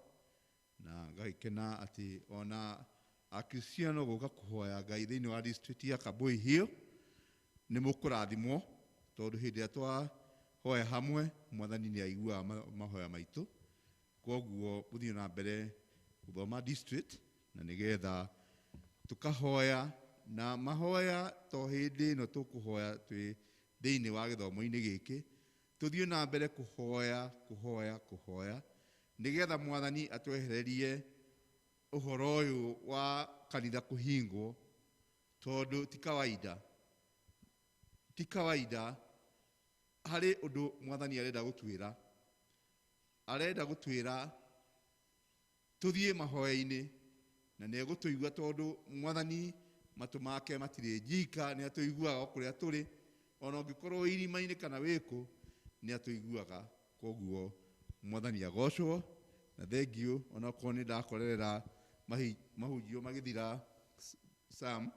Speaker 9: na ngagĩkena atĩ ona Akristiano gũka kũhoya Ngai thĩinĩ wa district ya Kambui Hill nĩ mũkũrathimwo, tondũ hĩndĩ ĩrĩa twahoya hamwe Mwathani nĩ aiguaga mahoya maitũ. Koguo mũthiĩ na mbere gũthoma district na nĩgetha tũkahoya na mahoya to hĩndĩ ĩno tũkũhoya twĩ thĩinĩ wa gĩthomo-inĩ gĩkĩ, tũthiĩ na mbere kũhoya kũhoya kũhoya nĩgetha Mwathani atwehererie ũhoro ũyũ wa kanitha kũhingwo, tondũ ti kawaida, ti kawaida. Harĩ ũndũ Mwathani arenda gũtwĩra, arenda gũtwĩra tũthiĩ mahoya-inĩ na nĩ egũtũigua, tondũ Mwathani matũ make matirĩ njika, nĩ atũiguaga o kũrĩa tũrĩ, ona ũngĩkorwo wĩ irima-inĩ kana wĩkũ nĩ atũiguaga. Koguo Mwathani agocwo na thengiũ, onakorwo nĩ ndakorerera mahunjio magĩthira Sam,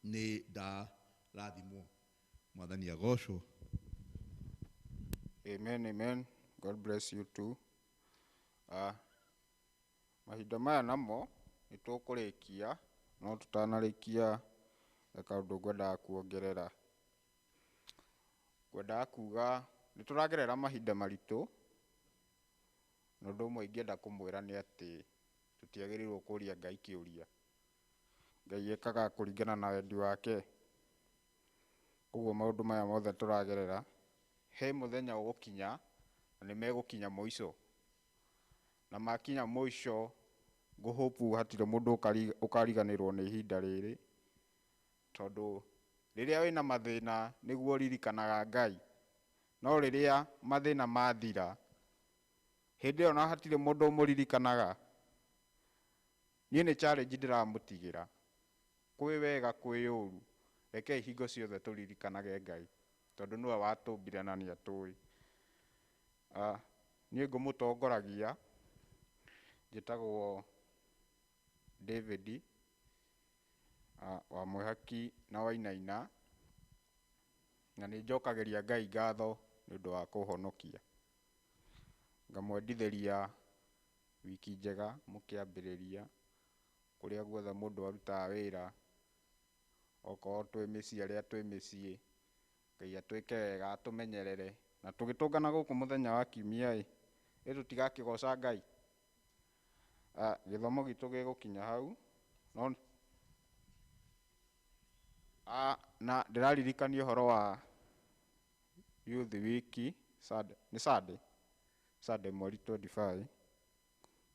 Speaker 9: nĩ ndarathimwo. Mwathani agocwo.
Speaker 1: Amen, amen. God bless you too. Mahinda maya namo nĩ tũkũrĩkia, no tũtanarĩkia he kaũndũ ngwendaga kuongerera. Ngwendaga kuga nĩ tũragerera mahinda maritũ, na ũndũ ũmwe ingĩenda kũmwĩra nĩ atĩ tũtiagĩrĩirwo kũria Ngai kĩũria. Ngai ekaga kũringana na wendi wake. Koguo maũndũ maya mothe tũragerera, he mũthenya ũgũkinya, na nĩ megũkinya mũico. Na makinya mũico, ngũhope hatirĩ mũndũ ũkariganĩrwo nĩ ihinda rĩrĩ, tondũ rĩrĩa wĩna mathĩna nĩguo ũririkanaga Ngai, no rĩrĩa mathĩna mathira, hĩndĩ ĩyo na hatirĩ mũndũ ũmũririkanaga. Niĩ nĩ challenge ndĩramũtigĩra, kwĩ wega kwĩ ũru, rekei hingo ciothe tũririkanage Ngai, tondũ nĩwe watũmbire na nĩ atũĩ. Niĩ ngũmũtongoragia, njĩtagwo David wa Mwĩhaki na Wainaina, na nĩ njokagĩria Ngai ngatho nĩ ũndũ wa kũhonokia. Ngamwendithĩria wiki njega mũkĩambĩrĩria, kũrĩa guothe mũndũ arutaga wĩra, Okorwo twĩ mĩciĩ, arĩa twĩ mĩciĩ, Ngai atwĩke wega, atũmenyerere. Na tũgĩtũngana gũkũ mũthenya wa kiumia ĩ, ĩ tũtigakĩgoca Ngai. Gĩthomo gitũ gĩgũkinya hau. No na ndĩraririkania ũhoro wa Youth Week Sunday, nĩ Sunday? Sunday mweri 25.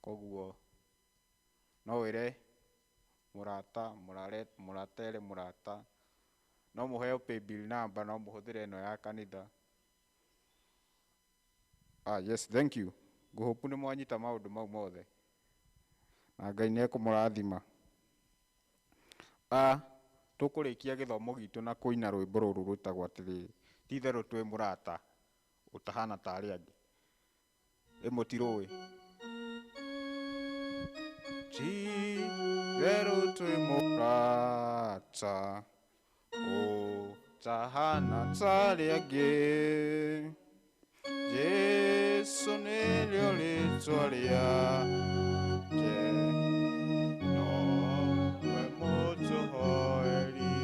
Speaker 1: Koguo no wĩre mũrata, mũratere mũrata, no mũheo paybill number, no mũhũthĩre ĩno ya kanitha. Yes, thank you. Ngũhope nĩ mwanyita maũndũ mau mothe. Na Ngai nĩ ekũmũrathima. Tũkũrĩkia gĩthomo gitũ na kũina rwĩmbo rũrũ rwĩtagwo atĩrĩrĩ, ti itherũ twĩ mũrata ũtahana ta arĩa angĩ. Ĩ mũtirũĩ? Ti itherũ twĩ mũrata ũtahana ta arĩa angĩ. Jesu nĩrĩo rĩtwa rĩake, nowe mũtũhoeri.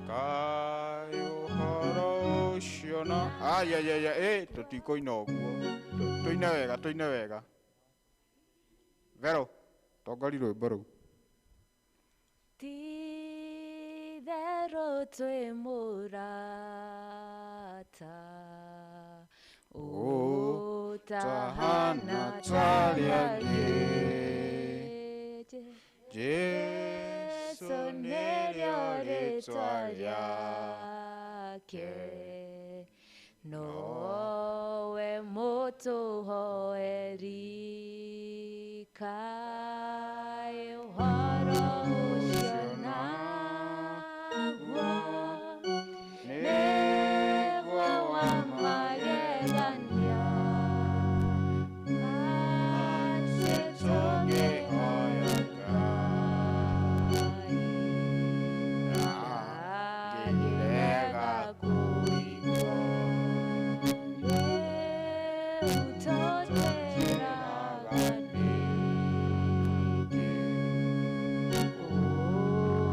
Speaker 1: Kaĩ ũhoro ũcio no ayayaya, ĩ tũtikũina ũguo. Tũine wega, tũine wega. Vero, tongoria rwĩmbo rũu.
Speaker 4: Ti itherũ twĩ mũrata
Speaker 1: ũtahana ta arĩa angĩ. Jesu nĩrĩo rĩtwa rĩake,
Speaker 4: nowe mũtũhoeri. Kaĩ ũhoro ũcio naguo nĩguo wa magegania, atĩ tũngĩhoya Ngai ndangĩrega kũigua. Rĩu tũtwĩraga nĩkĩ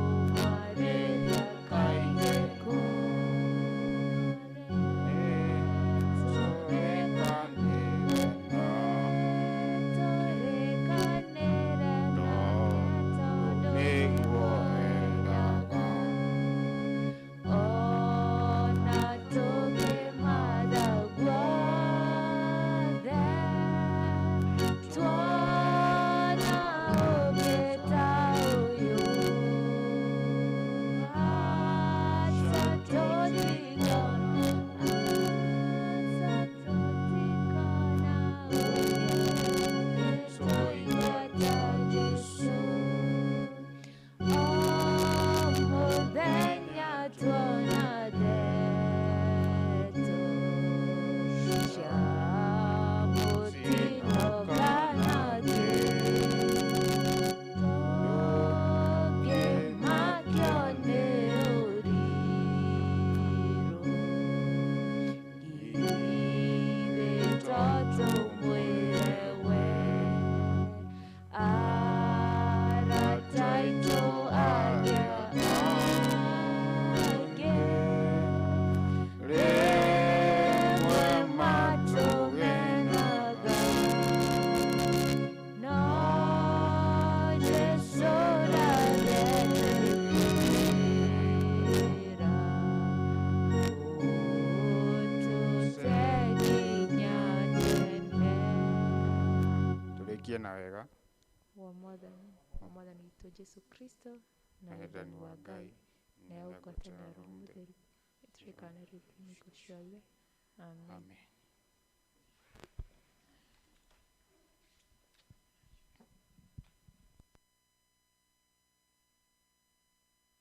Speaker 4: ũmwarĩria kaingĩ tũrĩkanĩre nake tondũ
Speaker 1: nĩguo endaga.
Speaker 4: Ona tũngĩmatha guothe, tuona ũngĩ ta ũyũ, aca tũtikona, aca tũtikona ũngĩ tũigua ta Jesũ. O mũthenya tuona ndeto cia mũtino kana tũngĩmakio nĩ ũrirũ, githĩ to tũmwĩre we arata aitũ arĩa angĩ rĩmwe matũgenaga, no Jesũ ndagetĩkĩra ũtũte nginya tene.
Speaker 1: Tũrĩkie na wega.
Speaker 10: Wa mwathani wa mwathani witũ Jesu Kristo na
Speaker 1: Na
Speaker 10: wendani
Speaker 1: wendani
Speaker 10: wa
Speaker 1: wa
Speaker 10: Ngai
Speaker 1: Ngai
Speaker 10: na
Speaker 1: na
Speaker 10: ya
Speaker 1: ya
Speaker 10: ũgwatanĩro
Speaker 1: ngwatanĩro
Speaker 10: Roho
Speaker 1: Mũtheru.
Speaker 10: Mũtheru ĩtũrĩkanĩre hingo ciothe. Amen.
Speaker 1: Amen.